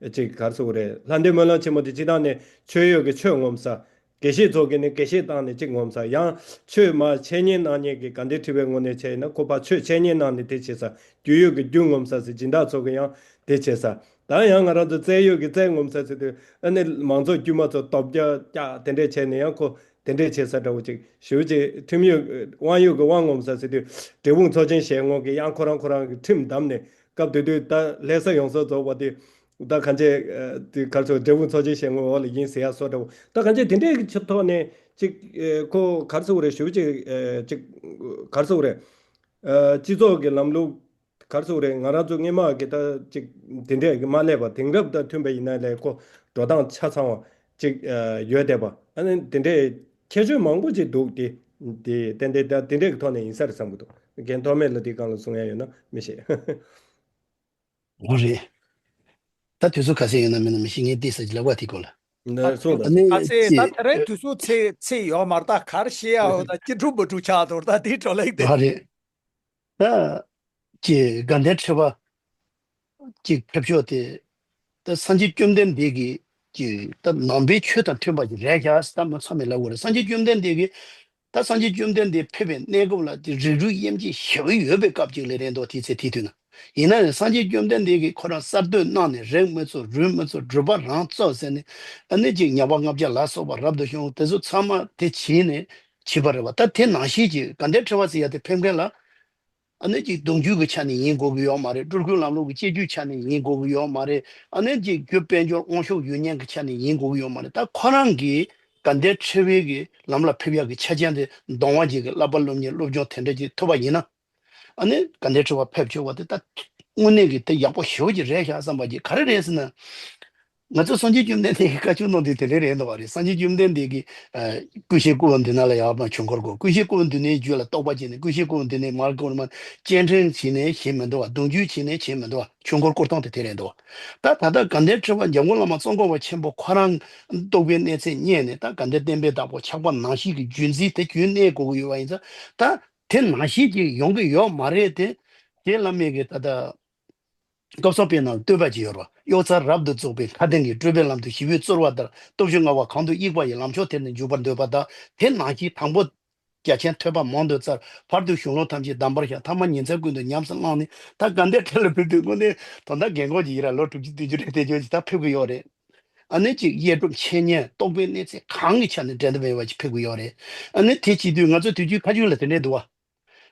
གཅིག་གར་སོགས་རེད། ལྷ་ལྡན་སྨོན་ལམ་ཆེན་མོ་དེ་སྤྱི་བཏང་ནས་ཆོས་ཡོད་ཀྱི་ཆོས་ངོ་མཚར། དགེ་བཤེས་ཚོ་གིས་ནི་དགེ་བཤེས་བཏང་ནས་གཅིག་ངོ་མཚར། ཡང་ཆོས་མ་འཆད་ཉན་གནང་མཁན་གྱི་དགའ་ལྡན་ཁྲི་པའི་ངོས་ནས་བྱས་ན་ཁོ་ཕར་ཆོས་འཆད་ཉན་གནང་ནས་དེ་བྱེད་ས། རྒྱུས་ཡོད་ཀྱི་རྒྱུས་ངོ་མཚར་ཟེར། སྦྱིན་བདག་ཚོ་གིས་ཡང་དེ་བྱེད་ས། ད་ཡང་ང་རང་ཚོ་རྩལ་ཡོད་ཀྱི་རྩལ་ངོ་མཚར་ཟེར་དུས་ཨ་ནི་མང་ཚོགས་དཀྱུས་མ་ཚོ་སྟོབས་རྒྱག་རྒྱག་དེ་འདྲས་བྱས་ནས་ཡང་ཁོ་དེ་འདྲས་བྱེད་ས་འདྲ་བོ་ཅིག་ཞེ་པོ་ཅིག་ཁྲིམས་ཡོད་དབང་ཡོད་ཀྱི་དབང་ངོ་མཚར་ཟེར་དུས། འབྲས་སྤུངས་ཚོགས་ཆེན་ཞལ་ངོ་གིས་ཡང་ཁོ་རང་ཁོ་རང་གི་ཁྲིམས་བསྡམས་ནས། སྐབས་དེ་དུས་ད་ལྷ་ས་ཡོངས་རྫོགས་རྫོགས་པ་དེ། ད་གང་ཅི་ཨ་དེ་གར་སོགས་འབྲས་སྤུངས་ཚོགས་ཆེན་ཞལ་ངོ་འོག་ལ་ཡིན་ཟེར་ཡ་སོགས་འདྲ་བོ། ད་གང་ཅི་དེ་འདྲའི་གི་ཆ་ཐོག་ནས་ཅིག་ཨ་ཁོ་གར་སོགས་རེད། ཞུ་ཅིག་ཨ་ཅིག་གར་སོགས་རེད། ཨ་སྤྱི་ཚོགས་ཀྱི་ལམ་ལུགས་གར་སོགས་རེད། ང་རང་ཚོ་སྔས་མ་གི་ད་ཅིག་དེ་འདྲས་གི་མ་སླེབས་པ། དེང་རབས་དང་མཐུན་པ་ཡིན་ན་ལས་ཁོ་འགྲོ་སྟངས་ཆ་ཚང་བ་ཅིག་ཨ་ཡོད་བསྡད་པ། ཨ་ནི་དེ་འདྲས་ཁྱད་ཆོས་མང་པོ་ཅིག་འདུག་དེ་དེ་ཏན་ཏན་ད་དེ་འདྲས་གི་ཐོག་ནས་ཡིན་ས་རེད་བསམ་གི་འདུག་རྒན་ཐོགས་མེད་ལ་དེའི་སྒང་ལ་གསུང་ཡ་ཡོད་ན་མི་ཤེས། འོ་རེད། ད་དུས་ཚོད་ག་ཚད་ཡོད་ན་མེད་ན་མི་ཤེས། ངས་ཏོག་ཙམ་ལབ་པ་དེ་སྐོར་ལ། ནས་གསུངས་དང་། ཨ་ནི་ག་ཚད་ད་ཅི་ད་རེས་དུས་ཚོད་ཚད་ཚད་ཡོད་མ་རེད། ད་ག་རེ་བཤད་ཡ་འོ་ད་ཅི་འགྲུབ་མི་འགྲུབ་ཆགས་འདུག་ད་དེའི་བགྲོ་གླེང་དེ། ཨ་རེད། ད་ཅི་དགའ་ལྡན་ཁྲི་པ་ཅིག་ཕེབས་ཕྱོགས་དེ། ད་སངས་རྒྱས་བཅོམ་ལྡན་འདས་ཀྱི་ཅི་ད་ནང་པའི་ཆོས་དང་མཐུན་པ་ཅིག་རེད་ཤག་ད་མི་ཚང་མས་ལབ་དགོས་རེད། སངས་རྒྱས་བཅོམ་ལྡན་འདས་ཀྱི་ད་སངས་རྒྱས་བཅོམ་ལྡན་འདས་ཕེབས་པའི་གནས་སྐབས་ལ་དེ་རིགས་རུས་དབྱེ་འབྱེད་ཞེ་པོ་ཡོད་པའི་སྐབས་ཅིག་ལ་རེད་འདུག་དེ་ཚེ་དེ་དུས་ན། ཡིན་ན་ཡང་སངས་རྒྱས་བཅོམ་ལྡན་འདས་ཀྱིས་ཁོ་རང་གསར་གཏོད་གནང་ནས་རིགས་མི་གཙོ་རུས་མི་གཙོ་སྒྲུབ་པ་རང་གཙོ་ཟེར་ནས། ཨ་ནི་ཅིག་ཉ་པ་ལྔ་བརྒྱ་ལ་སོགས་པ་རབ་ཏུ་བྱུང་དེ་ཚོ་ཚང་མ་དེ་བྱས་ནས་བྱས་པ་རེད་བ། ད་དེ་ནང་བཞིན་གྱི་དགའ་ལྡན་ཁྲི་པ་ཟེར་ཡ་དེ་ཕེབས་མཁན་ལ། ཨ་ནི་ཅིག་གདུང་རྒྱུད་ཀྱི་ཆ་ནས་ཡིན་དགོས་ཀྱི་ཡོད་མ་རེད། སྤྲུལ་སྐུའི་ལམ་ལུགས་ཀྱི་སྤྱོད་བརྒྱུད་ཆ་ནས་ཡིན་དགོས་ཀྱི་ཡོད་མ་རེད། ཨ་ནི་ཅིག་རྒྱུ་དཔལ་འབྱོར་དབང་ཤུགས་ཡོད་མཁན་གྱི་ཆ་ནས་ཡིན་དགོས་ཀྱི་ཡོད་མ་རེད། ད་ཁོ་རང་གིས་དགའ་ལྡན་ཁྲི་པའི་གི་ལམ་ལ་ཕེབས་ཡག་གི་ཆ་རྐྱེན་དེ་གདོང་བ་ཅིག་གི་བསླབ་པ་སློབ་གཉེར་སློབ་སྦྱོང་དེ་འདྲ་ཅིག་ཐུབ་པ་ཡིན་ན། ཨ་ནི་དགའ་ལྡན་ཁྲི་པ་ཕེབས་ཆོག་པ་དེ་ད་དངོས་གནས་ཀྱི་དེ་ཡག་པོ་ཞེ་པོ་ཅིག་རེད་ཤག་བསམ་པ་ཅིག་ག་རེ་རེད་ཟེར་ན། ང་ཚོ་སངས་རྒྱས་བཅོམ་ལྡན་འདས་ཀྱི་བཀའ་ཆོས་ནང་དུ་དེ་འདྲ་རེད་འདུག་བ་རེད། སངས་རྒྱས་བཅོམ་ལྡན་འདས་ཀྱིས་ཨ་ཀུན་ཤེས་ཀུན་འདུས་ནས་ལ་ཡར་མར་ཆོས་འཁོར་བསྐོར། ཀུན་ཤེས་ཀུན་འདུས་ནས་རྒྱུད་ལ་རྟོགས་པ་སྐྱེས་ནས། ཀུན་ཤེས་ཀུན་འདུས་ནས་མར་གོང་མར་སྤྱན་འདྲེན་བྱས་ནས་ཞེས་མི་འདུག་བ། གདུང་རྒྱུད་བྱས་ནས་ཞེས་མི་འདུག་བ། ཆོས་འཁོར་བསྐོར་སྟངས་དེ་དེ་རེད་འདུག་བ། ད་ད་ལྟ་དགའ་ལྡན་ཁྲི་པ་འཇམ་མགོན་བླ་མ་ཙོང་ཁ་པ་ཆེན་པོ་ཁོ་རང་རྟོགས་པའི་གནས་ཚད་རྙེད་ནས། ད་དགའ་ལྡན་བསྟན་པའི་བདག་པོ་ཆགས་པ་ནང་བཞིན་གྱི་རྒྱུན་འཛིན་དེ་རྒྱུན་གནས་དགོས་ཀྱི་ཡོད་པ་ཡིན་ཙང་། ད་དེ་ནང་བཞིན་གྱི་ཡོང་གི་ཡོད་མ་རེད་དེ། རྗེ་བླ་མས་ཀྱི་ད་ལྟ། སྐབས་སུ་བབས་ན་བསྟོད་པ་ཅིག་ཡོད་རེད། གཡོ་བཙག་རབ་ཏུ་བཙུགས་པའི་ལྷ་ལྡན་གྱི། སྤྲུལ་པའི་ལམ་དུ་ཞི་བའི་རྩོལ་བ་ལྟར། སྟོབས་བཅུ་མངའ་བ་གང་དུ་དབྱུག་པ་ཡིས། ལམ་མཆོག་དེར་ནི་འཇུག་པར་འདོད་པ་དག་དེ་ནང་བཞིན་དང་པོ་རྒྱ་ཆེན་ཐོས་པ་མང་དུ་བཙལ། བར་དུ་གཞུང་ལུགས་ཐམས་ཅད་གདམས་པར་ཤར། ཐ་མ་ཉིན་མཚན་ཀུན་ཏུ་ཉམས་སུ་བླངས་ནས། ད་དགའ་ལྡན་ཁྲི་ལ་ཕེབས་དུས་དངོས་གནས་དོན་དག་རྒན་གོག་ཅིག་ཡིན་ར། ལོ་དྲུག་ཅུ་བདུན་ཅུ་རེ་བདུན་ཅུ་ཅིག་ད་ཕེབས་ཀྱི་ཡོད་རེད། ཨ་ནི་ཅིག་ཡེ་གྲུབ་འཆད་ཉན་རྟོགས་པའི་གནས་ཚད་གང་གི་ཆ་ནས་འགྲན་ཟླ་མེད་པ་ཅིག་ཕེབས་ཀྱི་ཡོད་རེད། ཨ་ནི་དེ་བྱེད་དུས་ང་ཚོ་དུས་རྒྱུན་ཁ་རྒྱུན་ལ་དེ་འདྲས་འདུག་བ།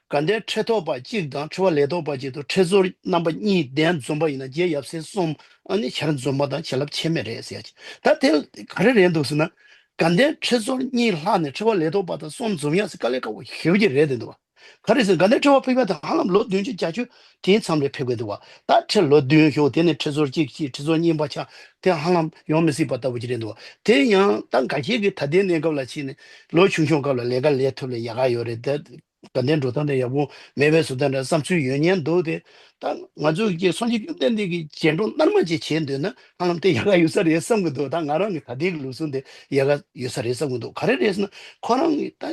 དགའ་ལྡན་ཁྲི་ཐོག་པ་གཅིག་དང་ཁྲི་པ་ལས་ཐོག་པ་གཅིག་ཏུ་ཁྲི་ཟུར་རྣམ་པ་གཉིས་གདན་འཛོམས་པ་ཡིན་ན། རྗེ་ཡབ་སྲས་གསུམ། ཨ་ནི་ཞལ་འཛོམས་པ་དང་བྱིན་རླབས་ཆད་མེད་རེད་ཟེར་ཡ་ཅིག་ད་དེ་ག་རེ་རེད་འདུག་ཟེར་ན། དགའ་ལྡན་ཁྲི་ཟུར་གཉིས་ལྷག་ནས་ཁྲི་པ་ལས་ཐོག་པ་དང་གསུམ་འཛོམས་ཡ་ཟེར་དཀའ་ལས་ཁག་པོ་ཞེ་པོ་ཅིག་རེད་དེ་འདུག་བ། ག་རེ་ཟེར་ན་དགའ་ལྡན་ཁྲི་པ་ཕེབས་ཡ་དང་ཧ་ལམ་ལོ་བདུན་ཅུ་བརྒྱད་ཅུ་དེའི་མཚམས་ལ་ཕེབས་ཀྱི་འདུག་བ། ད་ཁྲི་ལོ་བདུན་ཞུགས། དེ་ནས་ཁྲི་ཟུར་གཅིག་བྱས། ཁྲི་ཟུར་གཉིས་པ་ཆགས། དེ་ཧ་ལམ་ཡོང་མི་སྲིད་པ་ལྟ་བུ་ཅིག་རེད་འདུག་བ། དེ་ཡང་ད་འགའ་ཤས་ཀྱིས་ད་ལྟའི་གནས་སྐབས་ལ་ཕྱིན་ནས་ལོ་ཆུང་ཆུང་སྐབས་ལ་ལས་ཀ་ལས་ཐུབ་ལ་ཡག་ག་ཡོད་རེད། ད་དགའ་ལྡན་འགྲོ་སྟངས་དེ་ཡག་པོ་མེད་པའི་བཟོ་ལྟ་འདྲ་བསམ་ཚུལ་ཡོད་མཁན་འདུག་སྟེ། ད་ང་ཚོས་ཀྱི་སངས་རྒྱས་བཅོམ་ལྡན་འདས་ཀྱི་རྗེས་འགྲོ་རྣལ་མ་ཅིག་བྱས་འདོད་ན་ཧ་ལམ་དེ་ཡག་ག་ཡོད་ས་རེད་བསམ་གྱི་འདུག་ད་ང་རང་གི་ད་ལྟའི་གི་ལུགས་སྲོལ་འདི་ཡག་ག་ཡོད་ས་རེད་བསམ་གྱི་འདུག་ག་རེ་རེད་ཟེར་ན། ཁོ་རང་གི་ད་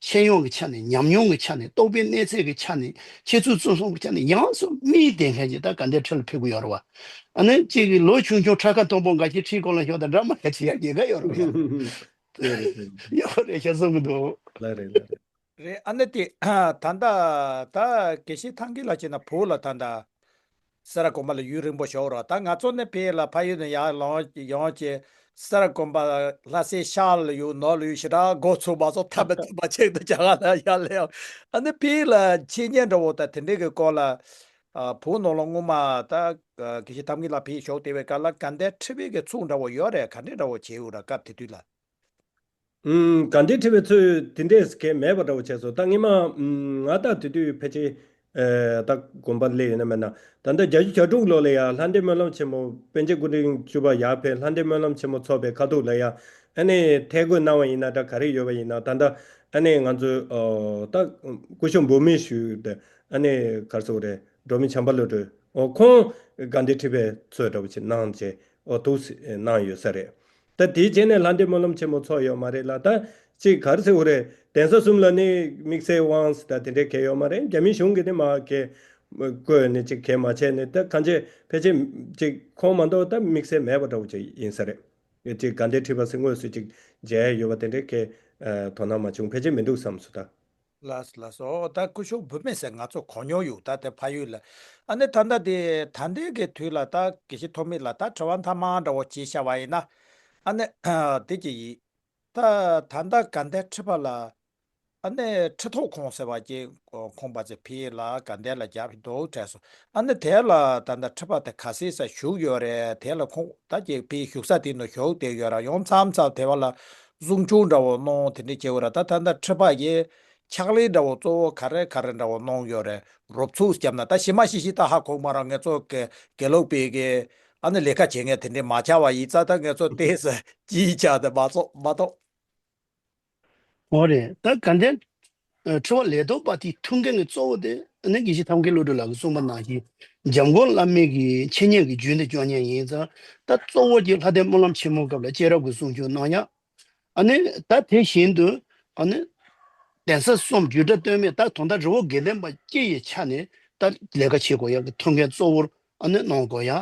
ཤེས་ཡོན་གྱི་ཆ་ནས། ཉམས་མྱོང་གི་ཆ་ནས། རྟོགས་པའི་གནས་ཚད་ཀྱི་ཆ་ནས། འཆད་ཚུལ་རྩོམ་གསུམ་གྱི་ཆ་ནས་ཡོངས་སུ་མིག་ལྡན་མཁན་ཅིག་ད་དགའ་ལྡན་ཁྲི་ལ་ཕེབས་ཀྱི་ཡོད་རེད་བ། ཨ་ནི་གཅིག་གི་ལོ་ཆུང་ཆུང་ཁྲ་ཁ་མཐོན་པོ་འགའ་ཞིག་ཁྲིའི་སྐོར་ལ་ཞོག་དང་འདྲ་མ་ཡ་ཅིག་ཡ་ཉེན་ཁ་ཡོད་རེད་བ། ཡ། ཡོད་རེད་ཤག་བསམ་གྱི་འདུག་ལགས་རེད། ལགས་རེད། རེད། ཨ་ནི་དེ་ད་ལྟ་ད་དགེ་བཤེས་ཐང་གི་ལ་བྱས་ན་བོད་ལ་ད་ལྟ་སེ་ར་དགོན་པ་ལ་ཡུན་རིང་པོ་བཞུགས་རོགས། ད་ང་ཚོ་ནས་ཕེབས་ལ་ཕ་ཡུལ་ནས་ཡར་ལངས་ཡོང་བྱས། སེ་ར་དགོན་པ་ལྷ་སའི་ཤར་ལ་ཡོད་ནོར་ལ་ཡོད་ཞེ་དྲག་འགོ་ཚུགས་མ་སོང་། ཐམས་ཅད་ཐམས་ཅད་ཅིག་ཏུ་རྒྱ་གར་ལ་ཡར་ལ་ཡང་། ཨ་ནི་ཕེབས་ལ་འཆད་ཉན་འདྲ་བོ་ད་དེ་འདྲའི་གི་སྐོར་ལ་ཨ་བོད་ནང་ལ་སྔོན་མ་ད་དགེ་བཤེས་ཐང་གི་ལ་ཕེབས་བཞུགས་བསྡད་པའི་སྐབས་ལ་དགའ་ལྡན་ཁྲི་པའི་གི་ཚུགས་འདྲ་བོ་ཡོད་རེད། ག་འདྲས་འདྲ་བོ་བྱས་ཡོད་ར་སྐབས་དེ་དུས་ལ། ཨུམ། དགའ་ལྡན་ཁྲི་པའི་ཚུགས་དེ་འདྲས་གས་མེད་པ་འདྲ་བོ་བྱས་སོང་། ད་སྔོན་མ་ཨུམ་ང་ད་དེ་དུས་ཕལ་ཆེར་ཨེ་ད་དགོན་པ་སླེབས་ཡོད་ན་མེད་ན། ད་ལྟ་བརྒྱད་ཅུ་གྱ་དྲུག་ལོ་ལ་ཡང་ལྷ་ལྡན་སྨོན་ལམ་ཆེན་མོ་པཎ་ཆེན་སྐུ་ཕྲེང་བཅུ་པ་ཡར་ཕེབས། ལྷ་ལྡན་སྨོན་ལམ་ཆེན་མོ་ཚོགས་པའི་ཁ་ཐུག་ལ་ཡང་ཨ་ནི་ཐད་བསྐོས་གནང་བ་ཡིན་ན་འདྲ་ག་རེ་ཡོད་པ་ཡིན་ན། ད་ལྟ་ཨ་ནི་ང་ཚོའི་ཨོ་ད་སྐུ་ཞབས་འབུམ་མེ་ཞུས་ཏེ་ཨ་ནི་གར་སོགས་རེད། འབྲོག་མི་བྱམས་པ་བློ་གྲོས། ཨོ་ཁོང་དགའ་ལྡན་ཁྲི་པའི་གཙོས་འདྲ་བོ་ཅིག་གནང་བྱས་ཨོ་འདུག་སེ་གནང་ཡོད་ས་རེད། ད་དེའི་རྗེས་ནས་ལྷ་ལྡན་སྨོན་ལམ་ཆེན་མོ་ཚོགས་ཡོད་མ་རེད་ལ། ད་ཅིག་ག་རེ་ཟེར་དགོས་རེད། གདན་ས་གསུམ་ལ་ནི་དམིགས་བསལ་དབང་ཟེར་ད་དེ་འདྲའི་གལ་ཡོད་མ་རེད། རྒྱ་མི་གཞུང་གིས་ནི་མ་གལ་བཀོད་ནས་ཅིག་གལ་མ་བྱས་ནས་ད་གང་ཅི་ཕལ་ཆེར་ཅིག་ཁོང་མ་གཏོགས་ད་དམིགས་བསལ་མེད་པ་འདྲ་བོ་ཅིག་ཡིན་ས་རེད། ཅིག་དགའ་ལྡན་ཁྲི་པ་ཟེར་དངོས་སུ་ཅིག་མཇལ་ཡོད་པ་དེ་འདྲའི་གལ་དོ་སྣང་མ་བྱུང་། ཕལ་ཆེར་མི་འདུག་བསམ་སོང་ད། ལགས་སོ་ལགས་སོ། ཨོ་ད་སྐུ་ཞབས་བུད་མེད་ཟེར་ང་ཚོ་གོ་མྱོང་ཡོད་ད་དེ་ཕ་ཡུལ་ལ། ཨ་ནི་ད་ལྟ་དེ་ད་ལྟའི་གི་དུས་ལ་ད་དགེ་བཤེས་ཐོགས་མེད་ལ་ད་དྲི་བ་མཐའ་མ་འདྲ་བོ་བྱས་བཞག་པ་ཡིན་ན། ཨ་ནི་དེ་ཅིག་ཡིན། ད་ད་ལྟ་དགའ་ལྡན་ཁྲི་པ་ལ་ཨ་ནི་ཁྲི་ཐོག་ཁོངས་ཟེར་བ་ཅིག་ཁོང་པ་ཚེ་ཕི་ལ་དགའ་ལྡན་ལ་རྒྱབ་ཀྱི་འདུག་དྲན་སོང་། ཨ་ནི་དེ་ལ་ད་ལྟ་ཁྲི་པ་དེ་ག་ཚོད་ཙམ་བཞུགས་ཡོད་རེད། དེ་ལ་ཁོང་ད་ཅིག་ཕི་བཞུགས་ས་དེ་ནང་བཞུགས་བསྡད་ཡོད་ར། ཡང་མཚམས་མཚམས་དེ་བ་ལ་གསུང་ཆོས་འདྲ་བོ་གནང་དེ་འདྲ་བྱེད་ཡོད་ར། ད་ད་ལྟ་ཁྲི་པ་ཡི་ཕྱག་ལས་འདྲ་བོ་གཙོ་བོ་ག་རེ་ག་རེ་འདྲ་བོ་གནང་ཡོད་རེད། རོབ་ཚུགས་བརྒྱབ་ན་ད་ཤི་མ་ཤི་ཤི་ད་ཧ་གོ་མ་ར། ང་ཚོ་གི་དགེ་ལུགས་པའི་གི་ཨ་ནི་ལས་ཀ་བྱེད་མཁན་དེ་འདྲ་མ་ཆགས་པ་ཡིན་ཙང་ད་ང་ཚོ་ཏོག་ཙམ་ཅིག་ཆགས་ཏེ་མ་ཚོགས་མ་གཏོགས། འོ་རེད། ད་དགའ་ལྡན་ཨ་ཁྲི་པ་ལས་ཐོག་པ་དེ་ཐུགས་འགན་གྱི་གཙོ་བོ་དེ་ཨ་ནི་དགེ་བཤེས་ཐབས་མཁས་བློ་གྲོས་ལགས་ཀྱིས་གསུངས་པ་ནང་བཞིན་འཇམ་མགོན་བླ་མའི་གི་འཆད་ཉན་གྱི་རྒྱུན་དེ་སྐྱོང་མཁན་ཡིན་ཙང་། ད་གཙོ་བོ་གྱི་ལྷ་ལྡན་སྨོན་ལམ་ཆེན་མོའི་སྐབས་ལ་སྐྱེས་རབས་ཀྱི་གསུང་ཆོས་གནང་ཡག་ཨ་ནི་ད་དེ་བཞིན་དུ་ཨ་ནི་གདན་ས་གསུམ་བརྒྱུད་གྲྭ་སྟོད་སྨད་ད་དོན་དག་རི་བོ་དགེ་ལྡན་པ་སྤྱི་ཡི་ཆ་ནས་ད་ལས་ཀ་བྱེད་དགོས་ཡག་གི་ཐུགས་འགན་གཙོ་བོར་ཨ་ནི་གནང་དགོས་ཡག་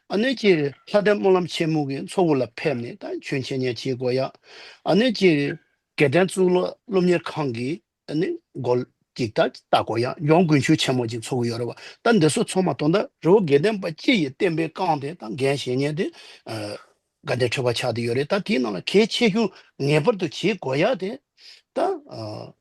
ཨ་ནི་ཅིག་ལྷ་ལྡན་སྨོན་ལམ་ཆེན་མོ་གི་ཚོགས་དབུ་ལ་ཕེབས་ནས་ད་ཆོས་འཆད་ཉན་བྱེད་དགོས་ཡ། ཨ་ནི་ཅིག་དགེ་ལྡན་གཙུག་ལག་སློབ་གཉེར་ཁང་གི་ཨ་ནི་སྒོ་ཅིག་ད་ལྟ་དགོས་ཡ། ཡང་དགུན་ཆོས་ཆེན་མོ་ཅིག་ཚོགས་ཀྱི་ཡོད་རེད་བ། ད་འདི་ཚོ་ཚང་མ་དོན་དག་རི་བོ་དགེ་ལྡན་པ་སྤྱི་ཡི་བསྟན་པའི་རྐང་དེ་ད་འགན་བཞེས་མཁན་དེ་ཨ་དགའ་ལྡན་ཁྲི་པ་ཆགས་བསྡད་ཡོད་རེད། ད་དེའི་ནང་ལ་གལ་ཆེ་ཤོས་ངེས་པར་དུ་བྱེད་དགོས་ཡ་དེ་ད་ཨ།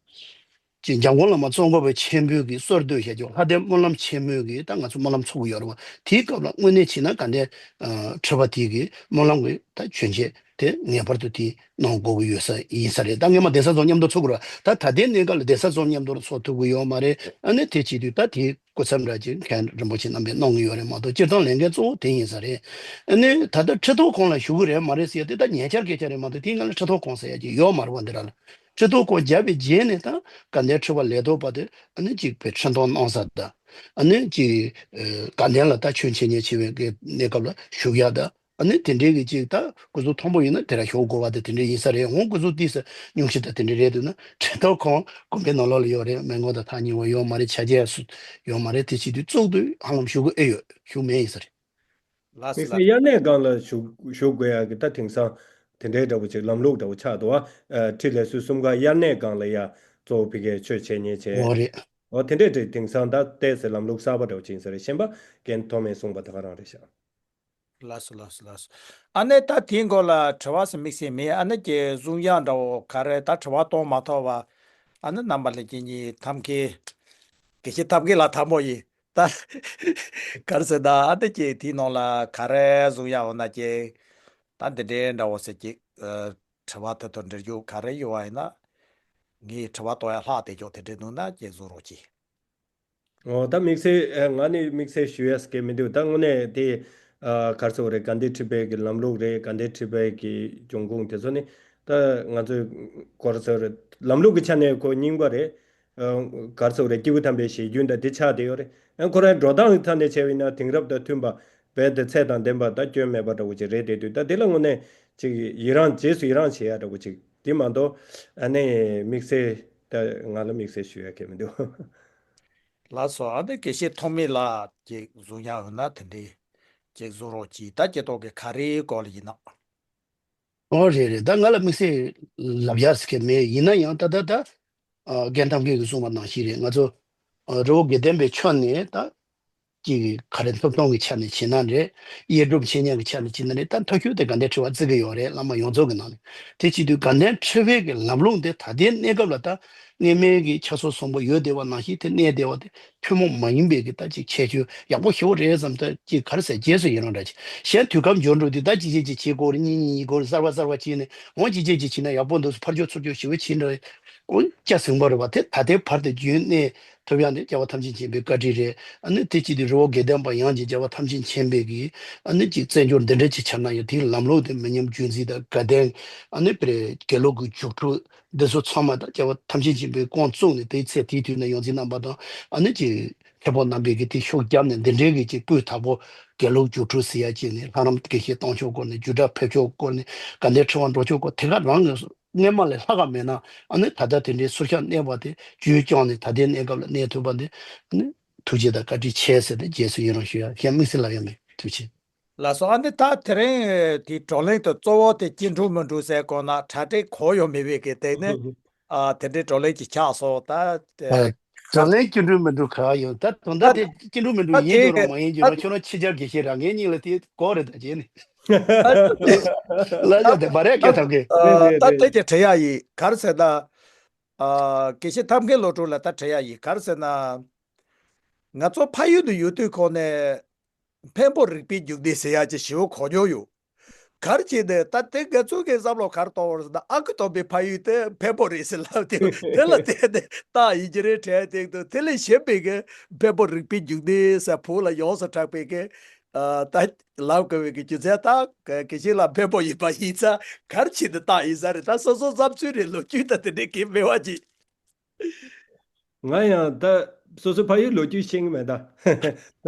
ཅེས་འཇམ་མགོན་བླ་མ་ཙོང་ཁ་པ་ཆེན་པོའི་གི་གསོལ་འདེབས་བྱ་རྒྱུ་ལྷ་ལྡན་སྨོན་ལམ་ཆེན་མོའི་གི་ད་ང་ཚོ་སྨོན་ལམ་ཚོགས་ཀྱི་ཡོད་རེད་བ། དེའི་སྐབས་ལ་དངོས་གནས་བྱས་ན་དགའ་ལྡན་ཨ་ཁྲི་པ་དེའི་གི་སྨོན་ལམ་གི་ད་བྱོན་ཆེད་དེ་ངེས་པར་དུ་དེ་གནང་དགོས་ཀྱི་ཡོད་ས་ཡིན་ས་རེད། ད་སྔོན་མ་གདན་ས་ཚོ་མཉམ་དུ་ཚོགས་དགོས་རེད། ད་ད་ལྟའི་གནས་སྐབས་ལ་གདན་ས་ཚོ་མཉམ་དུ་ཚོགས་ཐུབ་ཀྱི་ཡོད་མ་རེད། ཨ་ནི་དེ་བྱེད་དུས་ད་དེའི་སྐུ་ཚབ་འདྲ་ཅིག་མཁན་རིན་པོ་ཆེ་རྣམ་པས་གནང་གི་ཡོད་རེད་མ་གཏོགས་སྤྱིར་བཏང་ལས་འགན་གཙོ་བོ་དེ་ཡིན་ས་རེད། ཨ་ནི་ད་ལྟ་ཁྲི་ཐོག་ཁོངས་ལ་ཞུགས་ཀྱི་རེད་མ་རེད་ཟེར་ཡ་དེ་ད་ཉེ་ཆར་སྐད་ཆ་རེད་མ་གཏོགས་དེའི་སྔ་ལ་ཁྲི་ཐོག་ཁོངས་ཟེར་ཡ་ཅིག་ཡོད་མ་རེད་བ། འདི་ར་ལ། ཁྲི་ཐོག་ཁོངས་བརྒྱབ་པའི་རྗེས་ནས་ད་དགའ་ལྡན་ཁྲི་པ་ལས་ཐོག་པ་དེ་ཨ་ནི་གཅིག་པའི་ཁྲི་ཐོག་གནང་ས་དང་། ཨ་ནི་གཅིག་ཨ་དགའ་ལྡན་ལ་ད་ཆོས་འཆད་ཉན་བྱེད་པའི་གི་གནས་སྐབས་ལ་བཞུགས་ཡག་དང་། ཨ་ནི་དེ་འདྲའི་གི་གཅིག་ད་སྐུ་གཟུགས་མཐོན་པོ་ཡིན་ན་དེ་ར་ཞུགས་དགོས་པ་དེ་དེ་འདྲ་ཡིན་ས་རེད། འོང་སྐུ་གཟུགས་ཏོག་ཙམ་ཉུང་ཤས་དང་དེ་འདྲ་རེད་འདུག་ན་ཁྲི་ཐོག་ཁོངས་དགོན་པའི་ནང་ལོགས་ལ་ཡོད་རེད། མི་མགོ་དང་ཐག་ཉེ་བོ་ཡོད་མ་རེད། ཆ་རྐྱེན་སུ་ཡོད་མ་རེད། དེ་བྱེད་དུས་གཙུག་ཏུ་ཧ་ལམ་བཞུགས་དགོས་ཨེ་ཡོད། བཞུགས་མེད་ཡིན་ས་རེད། ལགས་སོ་དམིགས་བསལ་ལགས་སོ། དབྱར་གནས་སྒང་ལ་བཞུགས་བཞུགས་དགོས་ཡག་གི་ད་དེང་སང་དེ་འདྲའི་འདྲ་བོ་ཅིག་ལམ་ལུགས་འདྲ་བོ་ཆགས་འདུག་ཨ། ཨ་ཁྲི་ལས་ཟུར་གསུམ་ཀ་དབྱར་གནས་སྒང་ལ་ཡ་གཙོ་བོ་ཕ་གིའི་ཆོས་འཆད་ཉན་བྱས། འོ་རེད། འོ་དེ་འདྲའི་འདྲ་དེང་སང་ད་ཏོག་ཙམ་ལམ་ལུགས་གསར་པ་འདྲ་བོ་ཅིག་ཡིན་ས་རེད། གཞན་པ་རྒན་ཐོགས་མེད་གསུངས་པ་ད་ག་རང་རེད་ཤག་ལགས་སོ་ལགས་སོ་ལགས་སོ། ཨ་ནི་ད་དེའི་སྐོར་ལ་དྲི་བ་ཟེར་དམིགས་བསལ་མེད། ཨ་ནི་ཀྱི་གསུང་ཡག་འདྲ་བོ་ག་རེ་ད་དྲི་བ་གཏོང་མ་ཐུབ་པ། ཨ་ནི་རྣམ་པ་ལྷན་རྒྱས་གཉིས་ཐབས་མཁས་དགེ་བཤེས་ཐབས་མཁས་ལགས་ཐལ་མོ་ཡིན། ད་ག་རེ་ཟེར་ན་ཨ་ནི་ཀྱི་དེའི་ནང་ལ་ག་རེ་གསུང་ཡག་འོ་ན་ཀྱི་ད་འདི་འདྲའི་འདྲ་བོ་ཟེར་ཀྱི་ཨ་དྲི་བ་དེ་དང་འབྲེལ་རྒྱུ་ག་རེ་ཡོད་པ་ཡིན་ན་ངས་དྲི་བ་གཏོང་ཡག་ལྷག་བསྡད་ཀྱོག་དེ་འདྲ་འདུག་ན་ཀྱི་གསུང་རོགས་གྱིས། འོ་ད་དམིགས་བསལ་ཨ་ང་ནི་དམིགས་བསལ་ཞུ་ཡས་སྐད་མི་འདུག་ད་དངོས་གནས་དེ་ཨ་ག་རེ་ཟེར་དགོས་རེད། དགའ་ལྡན་ཁྲི་པའི་གི་ལམ་ལུགས་རེད། དགའ་ལྡན་ཁྲི་པའི་གི་འབྱུང་ཁུངས་དེ་ཚོ་ནི་ད་ང་ཚོས་ག་རེ་ཟེར་དགོས་རེད། ལམ་ལུགས་ཀྱི་ཆ་ནས་ཁོ་རྙིང་པ་རེད། ཨ་ག་རེ་ཟེར་དགོས་རེད། སྐྱེས་བུ་དམ་པའི་བཞེད་རྒྱུན་དང་དེ་ཆགས་བསྡད་ཡོད་རེད། ཨ་ཁོ་རང་འགྲོ་སྟངས་ཀྱི་ཐད་ནས་བྱས་པ་ཡིན་ན་དེང་རབས་དང་མཐུན་པ་རྦད་དེ་ཚད་དང་ལྡན་པ་ད་སྐྱོན་མེད་པ་འདྲ་བོ་ཅིག་རེད་བསྡད་དུས། ད་དེ་ལ་དངོས་གནས་ཅིག་ཡི་རངས་རྗེས་སུ་ཡི་རངས་བྱེད་ཡ་འདྲ་བོ་ཅིག་དེ་མ་གཏོགས་ཨ་ནི་དམིགས་བསལ་ད་ང་ལ་དམིགས་བསལ་ཞུ་ཡ་གང་ཡང་མི་འདུག་ལགས་སོ། ཨ་ནི་དགེ་བཤེས་ཐོགས་མེད་ལགས་ཀྱིས་གསུང་ཡག་ཡོད་ན་དེ་འདྲའི་ཅིག་གསུང་རོགས་གྱིས། ད་སྐྱེ་ཐོག་གི་ག་རེའི་སྐོར་ལ་ཡིན་ན། ཨོ་རེད་རེད། ད་ང་ལ་དམིགས་བསལ་ལབ་ཡག་ཟེར་མཁན་མེད། ཡིན་ན་ཡང་ད་ད་ད་ཨ་རྒན་ཐབས་མཁས་ཀྱིས་གསུངས་པ་ནང་བཞིན་རེད། ང་ཚོ་ཨ་རི་བོ་དགེ་ལྡན་པའི་ཕྱོགས་ནས་ད་ཅིག་ག་རེ་ཐོབ་ཐང་གི་ཆ་ནས་བྱས་ན་རེད། དབྱེ་གྲུབ་འཆད་ཉན་གྱི་ཆ་ནས་བྱས་ན་རེད། ད་མཐའ་འཁྱོལ་དེ་དགའ་ལྡན་ཁྲི་པ་བརྩི་གི་ཡོད་རེད། བླ་མ་ཡོངས་རྫོགས་ཀྱི་ནང་ནས། དེ་བྱེད་དུས་དགའ་ལྡན་ཁྲི་པའི་གི་ལམ་ལུགས་འདི་ད་ལྟའི་གནས་སྐབས་ལ་ད་སྔོན་མའི་གི་ཆ་སོགས་བཟང་པོ་ཡོད་བསྡད་པ་ནང་བཞིན་དེ་གནས་བསྡད་པ་དེ་ཐུན་མོང་མ་ཡིན་པའི་གི་ད་ཅིག་ཁྱད་ཆོས་ཡག་པོ་ཞེ་པོ་རེད་བསམ། ད་ཅིག་ག་རེ་ཟེར། རྗེས་སུ་ཡི་རང་འདྲ་ཅིག་གཞན་དུས་སྐབས་འབྱོར་འགྲོ་དུས་ད་ཅི་བྱེད་ཅིག་བྱེད་དགོས་རེད། གཉིས་གཉིས་གཉིས་དགོས་རེད། གསར་པ་གསར་པ་བྱས་ནས་འོང་ཅི་བྱེད་ཅིག་བྱས་ན་ཡག་པོ་འདུག་ཕར་ཕྱོགས་ཚུར་ཕྱོགས་ཞེ་པོ་བྱས་འདྲ། འོང་སྐྱ་ཟིང་པོ་རེད་བ། དེ་ད་ལྟའི་བར་དུ་རྒྱུན་གནས་ཐུབ་ཡག་ནི་རྒྱལ་བ་ཐམས་ཅད་མཁྱེན་པའི་བཀའ་དྲིན་རེད། ཨ་ནི་དེ་གཅིག་དུས་རི་བོ་དགེ་ལྡན་པ་ཡོངས་ཀྱི་རྒྱལ་བ་ཐམས་ཅད་མཁྱེན་པའི་གི་ཨ་ནི་ཅིག་བཙན་བྱོལ་འདི་འདྲ་ཅིག་ཆགས་ན་ཡང་དེའི་ལམ་ལུགས་དེ་མི་ཉམས་རྒྱུན་འཛིན་དང་དགའ་ལྡན་ཨ་ནི་དཔེར་དགེ་ལུགས་ཀྱི་རྒྱུགས་སྤྲོད་འདི་ཚོ་ཚང་མ་ད་རྒྱལ་བ་ཐམས་ཅད་མཁྱེན་པའི་དབང་བཙུགས་ནས་དེའི་ཚེ་དེའི་དུས་ན་ཡོངས་འཛིན་རྣམ་པ་དང་ཨ་ནི་ཅིག་ མཁན་པོ་རྣམ་པས་ཀྱི་དེ་ཤུགས་བརྒྱབ་ནས་འདི་འདྲའི་གི་ཅིག་སྤུས་དག་པོ་དགེ་ལུགས་སྒྱུ་འཕྲུལ་ཟེར་ཡ་ཅིག་ནས་ལྷ་རམས་དགེ་བཤེས་གཏོང་ཕྱོགས་སྐོར་ནས་རྒྱུད་གྲྭ་ཕེབས་ཕྱོགས་སྐོར་ནས་དགའ་ལྡན་ཁྲི་པ་འགྲོ་ཕྱོགས་སྐོར་དེ་ག་རང་གི་སྔོན་མ་ལས་ལྷག་ག་མེད་ན་ཨ་ནི་ད་ལྟ་དེ་འདྲའི་སྲོག་ཤག་གནས་པ་དེ་བཅོས་བསྐྱངས་ནས་ད་ལྟའི་གནས་སྐབས་ལ་གནས་ཐུབ་པ་འདི་ཨ་ནི་ཐུགས་རྗེ་དང་བཀའ་དྲིན་ཆེ་ཟེར་ཏེ་རྗེས་སུ་ཡི་རང་ཞུ་ཡ་གཞན་དམིགས་བསལ་ལ་ཡང་མེད། ཐུགས་རྗེ་ཆེ། ལགས་སོ། ཨ་ནི་ད་དེ་རིང་དེ་བགྲོ་གླེང་དུ་གཙོ་བོ་དེ་སྐྱིད་འགྲོ་མི་འགྲོ་ཟེར་གོ་ན་གྲ་སྒྲིག་གོ་ཡོད་མེད་པའི་གི་དེ་ནི་ཨ་དེ་འདྲའི་བགྲོ་གླེང་ཅིག་ཆགས་སོང་ད། ཨ། བགྲོ་གླེང་སྐྱིད་འགྲོ་མི་འགྲོ་ག་ཡོད་ད་དོན་དག་ད་དེ་སྐྱིད་འགྲོ་མི་འགྲོ་ད་ཡིན་དེ་འགྲོ་རང་མ་ཡིན་རྒྱུ་ད་རང་ཁྱོད་རང་ཕྱི་རྒྱལ་དགེ་བཤེས་རང་ངའི་སྙིང་ལ་དེ་གོ་རེད་ད་བྱས་ནས་ལ་ཡ་དེ་མ་རེད་སྐད་ཐབས་ཀྱི། ཨ་ད་དེ་གི་དྲི་ཡ་ཡིན་ག་རེ་ཟེར་ན། ཨ་དགེ་བཤེས་ཐབས་མཁས་བློ་གྲོས་ལ་ད་དྲི་ཡ་ཡིན་ག་རེ་ཟེར་ན། ང་ཚོ་ཕ་ཡུལ་དུ་ཡོད་དུས་ཁོ་ནས། འཕན་པོ་རིག་པའི་རྒྱུག་སྡེ་ཟེར་ཡག་ཅིག་ཞེ་པོ་གོ་མྱོང་ཡོད། ག་རེ་བྱས་ནས་ད་དེ་ང་ཚོ་གི་བསམ་བློ་ག་རེ་གཏོང་བ་རེད་ཟེར་ན་ཨ་ཁུ་སྟོན་པའི་ཕ་ཡུལ་དེ་འཕན་པོ་རེད་ཟེར་ལབ་དེ་དེ་ལ་བལྟས་ནས་རྟགས་ཡིན་གྱི་རེད་དྲན་བསྡད་འདུག་དེ་ལས་གཞན་པའི་གི་འཕན་པོ་རིག་པའི་རྒྱུག་སྡེ་ཟེར་བོད་ལ་ཡོངས་སུ་གྲགས་པའི་གི་ཨ་ད་ལབ་དགོས་པའི་གི་རྒྱུ་མཚན་ད་དགེ་བཤེས་ལགས་འཕན་པོ་ཡིན་པ་ཡིན་ཙང་ག་རེ་བྱས་ནས་རྟགས་ཡིན་ས་རེད། ད་སོ་སོ་བསམ་ཚུལ་རེད། ལོ་རྒྱུས་ད་དེ་འདྲའི་གི་མེད་པ་ཅིག་ང་ཡང་ད་སོ་སོའི་ཕ་ཡུལ་ལོ་རྒྱུས་ཤེས་ཀྱི་མེད་ད།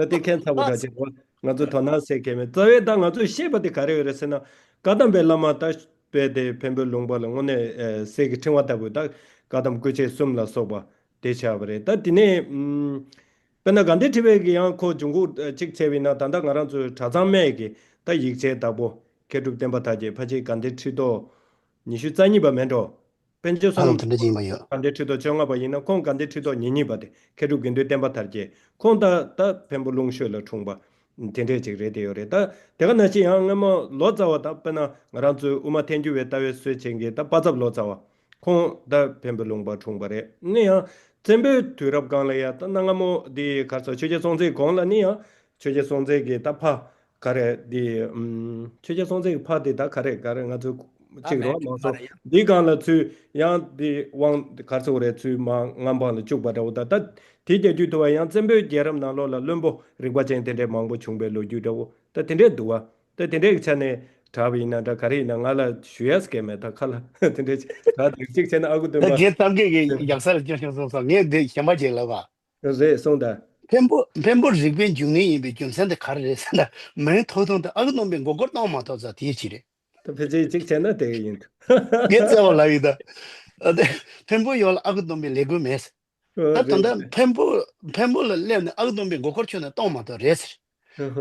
ད་དེ་ཁྱད་མཚར་པོ་འདྲ་ཅིག་རེད་བ། ང་ཚོ་དོ་སྣང་སེལ་མཁན་མེད། རྩ་བའི་ད་ང་ཚོས་ཤེས་པ་དེ་ག་རེ་ཡོད་རེད་ཟེར་ན། བཀའ་གདམས་པའི་བླ་མ་ད་དཔེ་དེ་འཕན་པོའི་ལུང་པ་ལ་དངོས་གནས་ཨེ་གསེར་གྱི་ཕྲེང་བ་ལྟ་བུ་ད་བཀའ་གདམས་སྐུ་མཆེད་གསུམ་ལ་སོགས་པ་དེ་ཆགས་པ་རེད། ད་དེ་ནས་ཨུམ་དཔེར་ན་དགའ་ལྡན་ཁྲི་པའི་གི་ཡང་ཁོ་འབྱུང་ཁུངས་ཨ་གཅིག་བྱས་པ་ཡིན་ན་ད་ལྟ་ང་རང་ཚོའི་གྲྭ་ཚང་མའི་གི་ད་ཡིག་ཆའི་བདག་པོ་མཁས་གྲུབ་བསྟན་པ་དར་རྒྱས་ཕལ་ཆེར་དགའ་ལྡན་ཁྲི་ཐོག་ཉི་ཤུ་རྩ་གཉིས་པ་མེད་འགྲོ། པཎ་ཆེན་བསོད་ཨ་ནམས་དེ་འདྲ་ཅིག་ཡིན་པ་ཡོད། དགའ་ལྡན་ཁྲི་ཐོག་བཅོ་ལྔ་པ་ཡིན་ན་ཁོང་དགའ་ལྡན་ཁྲི་ཐོག་ཉེར་གཉིས་པ་དེ་མཁས་གྲུབ་དགེ་འདུན་བསྟན་པ་དར་རྒྱས་ཁོང་ད་ད་འཕན་པོ་ལུང་ཤོད་ལ་འཁྲུངས་པ་དེ་འདྲས་ཅིག་རེད་དེ་ཡོད་རེད། ད་དེ་ག་ནང་བཞིན་ཡང་སྔ་མོ་ལོ་ཙཱ་བ་ད་དཔེར་ན་ང་རང་ཚོའི་དབུ་མ་ཐལ་འགྱུར་བའི་ལྟ་བའི་སྲོལ་འབྱེད་མཁན་ད་དཔའ་མཛངས་ལོ་ཙཱ་བ་ཁོང་ད་འཕན་པོ་ལུང་པ་འཁྲུངས་པ་རེད། ནི་ཡང་བཙན་པོའི་དུས་རབས་སྒང་ལ་ཡ་ད་གནའ་སྔ་མོ་དེ་ག་རེ་ཟེར་ཆོས་རྒྱལ་སྲོང་བཙན་གོང་ལ་ནི་ཡང་ཆོས་རྒྱལ་སྲོང་བཙན་གྱི་ད་ཕ། ག་རེ་འདི་ཨམ། ཆོས་རྒྱལ་སྲོང་བཙན་གྱི་ཕ་དེ་ད་ག་རེ་ག་རེ་ང་ཚོ་གཅིག་རེད་མ་སོང་འདི་སྒང་ལ་ཚུར་ཡང་འདི་དབང་ག་རེ་ཟེར་དགོས་རེད་ཚུར་མ་མངའ་འབངས་ལ་བཅུག་པ་འདྲ་བོ་ད་ད་དེ་རྒྱལ་རྒྱུད་དུ་བ་ཡང་བཙན་པོའི་རྒྱལ་རབས་ནང་ལོགས་ལ་བློན་པོ་རིག་པ་ཅན་དེ་འདྲའི་མང་པོ་བྱུང་པའི་ལོ་རྒྱུས་འདྲ་བོ་ད་དེ་འདྲས་འདུག་བ། ད་དེ་འདྲས་ཀྱི་ཆ་ནས་གྲགས་པ་ཡིན་ན་འདྲ་ག་རེ་ཡིན་ན་ང་ལ་ཞུ་ཡས་སྐལ་མེད་ད་ཁ་ལ་དེ་འདྲས་གྲགས་འདུག་གཅིག་བྱས་ན་ཨ་ཁུ་སྟོན་ད་པ་རྒན་གཏམ་སྐད་ཀྱི་ཡག་ས་ལ་སྐྱོན་བྱུང་སོང་ངས་འདི་གཞན་པ་ཅིག་ལབ་པ། རེད་སོང་ད། འཕན་པོ་འཕན་པོ་རིག་པའི་འབྱུང་གནས་ཡིན་པའི་རྒྱུ་མཚན་དེ་ག་རེ་རེད་ཟེར་ན་མིང་ཐོགས་ཐོགས་དེ་ཨ་ཁུ་སྟོན་པའི་མགོ་སྐོར་བཏང་མ་ཐོགས་ཙང་དེའི་ཕྱིར་རེད། ད་ཕལ་ཆེར་གཅིག་བྱས་ན་དེ་ག་ཡིན་འདུག་ངས་བཙལ་བ་ལབ་ཡིན་ད། ཨ་དེ་འཕན་པོ་ཡོད་ལ་ཨ་ཁུ་སྟོན་པའི་ལས་འགུལ་མེད་ཟེར། ཨོ་ད་ད་རེད་ལྟ་རེད། འཕན་པོ་འཕན་པོ་ལ་སླེབས་ནས་ཨ་ཁུ་སྟོན་པའི་མགོ་སྐོར་ཁྱོན་ནས་གཏོང་མ་ཐུབ་རེད་ཟེར།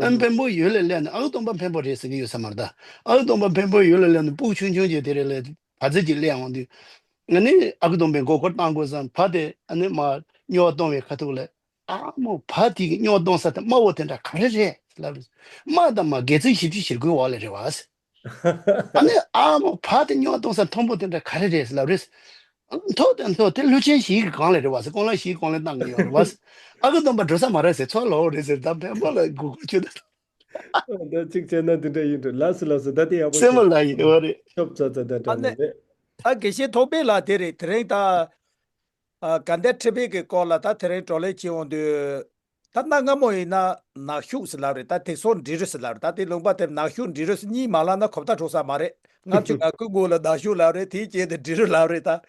ཨ་འཕན་པོ་ཡུལ་ལ་སླེབས་ནས་ཨ་ཁུ་སྟོན་པ་འཕན་པོ་རེད་ཟེར་གྱི་ཡོད་ས་མ་རེད་ད། ཨ་ཁུ་སྟོན་པ་འཕན་པོ་ཡུལ་ལ་སླེབས་ནས་སྤུ་གུ་ཆུང་ཆུང་ཅིག་དེ་རེད་ལ་བ་ཚྭ་ཅིག་སླེབས་འོང་དུས། ཨ་ནི་ཨ་ཁུ་སྟོན་པའི་མགོ་སྐོར་བཏང་དགོས་བསམ་བ་དེ་ཨ་ནི་མ་སྨྱོ་བ་གཏོང་བའི་ཁ་ཐུག་ལ། ཨ་མོ་བ་དེ་གི་སྨྱོ་གཏོང་ས་དེ་དམའ་བོ་དེ་འདྲ་ག་རེ་རེད་ལབ་རེད། དམའ་དང་མ་སྒལ་ཚིགས་བཞི་བཅུ་ཞེ་དགུའི་འོག་ལ་རེད་བ། ཨ་ནི་ཨ་མོ་བ་དེ་སྨྱོ་གཏོང་ས་མཐོན་པོ་དེ་འདྲ་ག་རེ་རེད་ལབ་རེད། མཐོ་དང་མཐོ་དེ་ཀླུ་ཆེན་བཞིའི་སྒང་ལ་རེད་བ་ཟེར་ཀོང་ལ་བཞིའི་སྒང་ལ་བཏང་གི་ཡོད་རེད་བ། ཨ་ཁུ་སྟོན་པ་འགྲོ་ས་མ་རེད་ཟེར་ཚོ་ལོ་རེད་ཟེར་ད་བེམ་པོ་ལ་སྒུག་སྒུག་ཆུ་ད། ད་གཅིག་བྱས་ན་དེ་འདྲ་ཡིན་འགྲོ་ལགས་སོ་ལགས་སོ་ད་དེ་ཡག་པོ་སེམས་མ་ལ་ཡིན་བ་རེད། ཤོབ་ཚ་ཚ་ད་ཨ་དྲན་ནས་ནས་རེད། ད་དགེ་བཤེས་ཐོགས་པའི་ལ་དེ་རེད་དེ་རིང་ད། ཨ་དགའ་ལྡན་ཁྲི་པའི་གི་སྐོར་ལ་ད་དེ་རིང་བགྲོ་གླེང་བྱེད་འོང་དུས། ད་གནའ་སྔ་མོ་ཡིན་ན་ནག་ཤུག་ཟེར་ལབ་རེད། ད་དེང་སང་འབྲི་རུ་ཟེར་ལབ་རེད། ད་དེ་ལུང་པ་དེར་ནག་ཤུག་འབྲི་རུ་ཟེར་གཉིས་མ་ལབ་ན་གོ་བརྡ་འཕྲོད་ས་མ་རེད། ལྔ་བཅུ་ང་དགུའི་སྔོན་ལ་ནག་ཤུག་ལབ་རེད། དེའི་རྗེས་དེ་འབྲི་རུ་ལབ་རེད་ད།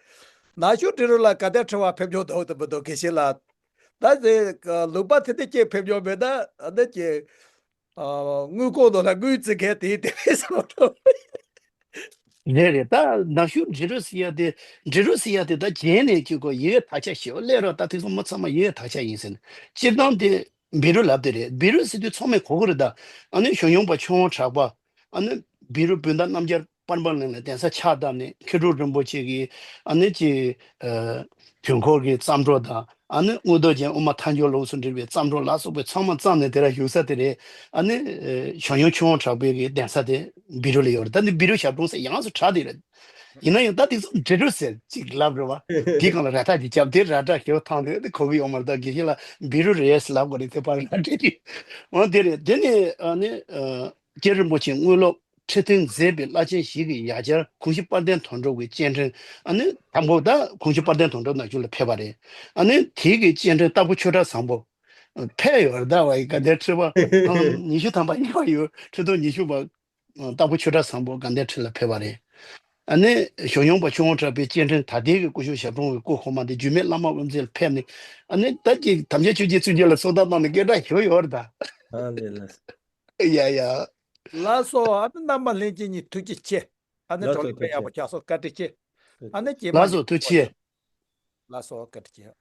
ནག་ཤུག་འབྲི་རུ་ལ་དགའ་ལྡན་ཁྲི་པ་ཕེབས་མྱོང་འདུག་དུ་མི་འདུག་དགེ་བཤེས་ལགས། ད་དེ་ལུང་པ་དེ་འདྲ་ཅིག་ཕེབས་མྱོང་མེད་ན་ཨ་ནི་ཅིག་ཨ་དངུལ་ཁང་ནང་ལ་དངུལ་བཙུགས་མཁན་དེའི་དེ་བས་བཟང་འགྲོ། རེད་རེད། ད་ནག་ཤུག་འབྲི་རུ་ཟེར་ཡ་དེ་འབྲི་རུ་ཟེར་ཡ་དེ་ད་རྗེས་ནས་ཅིག་གོ་ཡི་གེ་དག་ཆ་ཞེ་པོ་སླེབས་རོགས་ད་དེ་ཚོ་མི་ཚང་མ་ཡི་གེ་དག་ཆ་ཡིན་ཟེར་ནས་སྤྱིར་བཏང་དེ་འབྲི་རུ་ལབ་དེ་རེད། འབྲི་རུ་ཟེར་དུས་ཚང་མས་གོ་གི་རེད་ད། ཨ་ནི་ཞོན་ཡོང་པ་ཆོས་དབང་གྲགས་པ་ཨ་ནི་འབྲི་རུ་བོད་ཟླ་རྣམ་རྒྱལ་པར་འབར་གླིང་ལ་གདན་ས་ཕྱག་བཏབ་ནས་མཁས་གྲུབ་རིན་པོ་ཆེ་གིས་ཨ་ནི་ཅིག་ཨ་དུས་འཁོར་གྱི་བརྩམས་སྒྲུང་དང་ཨ་ནི་དངོས་ལྡོག་རྒྱན་དབུ་མ་ཐལ་འགྱུར་ལུགས་སུ་འབྲི་བའི་བརྩམས་སྒྲུང་ལ་སོགས་པའི་ཚང་མ་བརྩམས་ནས་དེ་ར་བཞུགས་ས་དེ་རེད། ཨ་ནི་ཨ་ཞང་ཞུང་ཆོས་དབང་གྲགས་པའི་གི་གདན་ས་དེ་འབྲི་རུ་ལ་ཡོད་རེད། ད་ནི་འབྲི་རུ་ཞབས་དྲུང་ཟེར་ཡོངས་སུ་གྲགས་དེ་རེད། ཡིན་ན་ཡང་ད་དེ་ཚོ་འབྲི་རུ་ཟེར་ཅིག་ལབ་རེད་བ། དེའི་སྒང་ལ་ར་ཏྲ་ཅིག་བརྒྱབ་དེ་ར་ཏྲ་ཞེ་པོ་ཐང་དེ་དེ་གོ་གི་ཡོད་མ་རེད། ད་དགེ་བཤེས་ལགས་འབྲི་རུ་རེད་ཟེར་ལབ་དགོས་རེད་དེ་ཕར་ར་ཏྲ་ཅིག་འོ་དེ་རེད། དེ་ནི་ཨ་ནི་ཨ། རྗེ་རིན་པོ་ཆེ་དངོས་སློབ་ཁྲི་སྟེང་མཛད་པའི་བླ་ཆེན་ཞིག་གི་ཡ་གྱལ་གོང་ཞུ་དཔལ་ལྡན་དོན་གྲུབ་ཀྱི་སྤྱན་འདྲེན་ཨ་ནི་དང་པོ་ད་གོང་ཞུ་དཔལ་ལྡན་དོན་གྲུབ་ནང་ཆོས་ལ་ཕེབས་པ་རེད། ཨ་ནི་དེའི་གི་སྤྱན་འདྲེན་སྟག་ཕུ་ཆོས་གྲགས་བཟང་པོ་ཕེབས་ཡོད་རེད་ད་བ་ཡི་དགའ་ལྡན་ཁྲི་པ་ཨ་ཉི་ཤུ་ཐམ་པ་གཉིས་པ་ཡོད་ཁྲི་སྟོང་ཉི་ཤུ་པ་སྟག་ཕུ་ཆོས་གྲགས་བཟང་པོ་དགའ་ལྡན་ཁྲི་ལ་ཕེབས་པ་རེད། ཨ་ནི་ཞོ་སྨྱོན་པ་ཆུ་བོ་གྲགས་པའི་སྐྱེ་ཕྲེང་ད་ལྟའི་གི་སྐུ་ཞབས་ཞབས་དྲུང་བའི་སྐུ་གོང་མ་འདི་རྒྱུད་སྨད་བླ་མ་དབུ་མཛད་ལ་ཕེབས་ནས། ཨ་ནི་ད་ཀྱི་དམ་ཅན་ཆོས་ཀྱི་བཙུན་རྒྱལ་ལ་གསོལ་བ་བཏབ་ནས་སྐད་གྲགས་ཞུ་ཡོད་རེད་ད། ཨ་ལེ་ལགས། ཡ་ཡ། ལགས་སོ། ཨ་ནི་རྣམ་པ་ལྷན་རྒྱས་གཉིས་ཐུགས་རྗེ་ཆེ། ཨ་ནི་ལགས་སོ། བགྲོ་གླེང་དཔེ་ཡག་པོ་རྒྱག་སོང་། བཀའ་དྲིན་ཆེ། ཨ་ནི་རྗེས་མ་ལགས་སོ། ཐུགས་རྗེ་ཆེ། ལགས་སོ། བཀའ་དྲིན་ཆེ།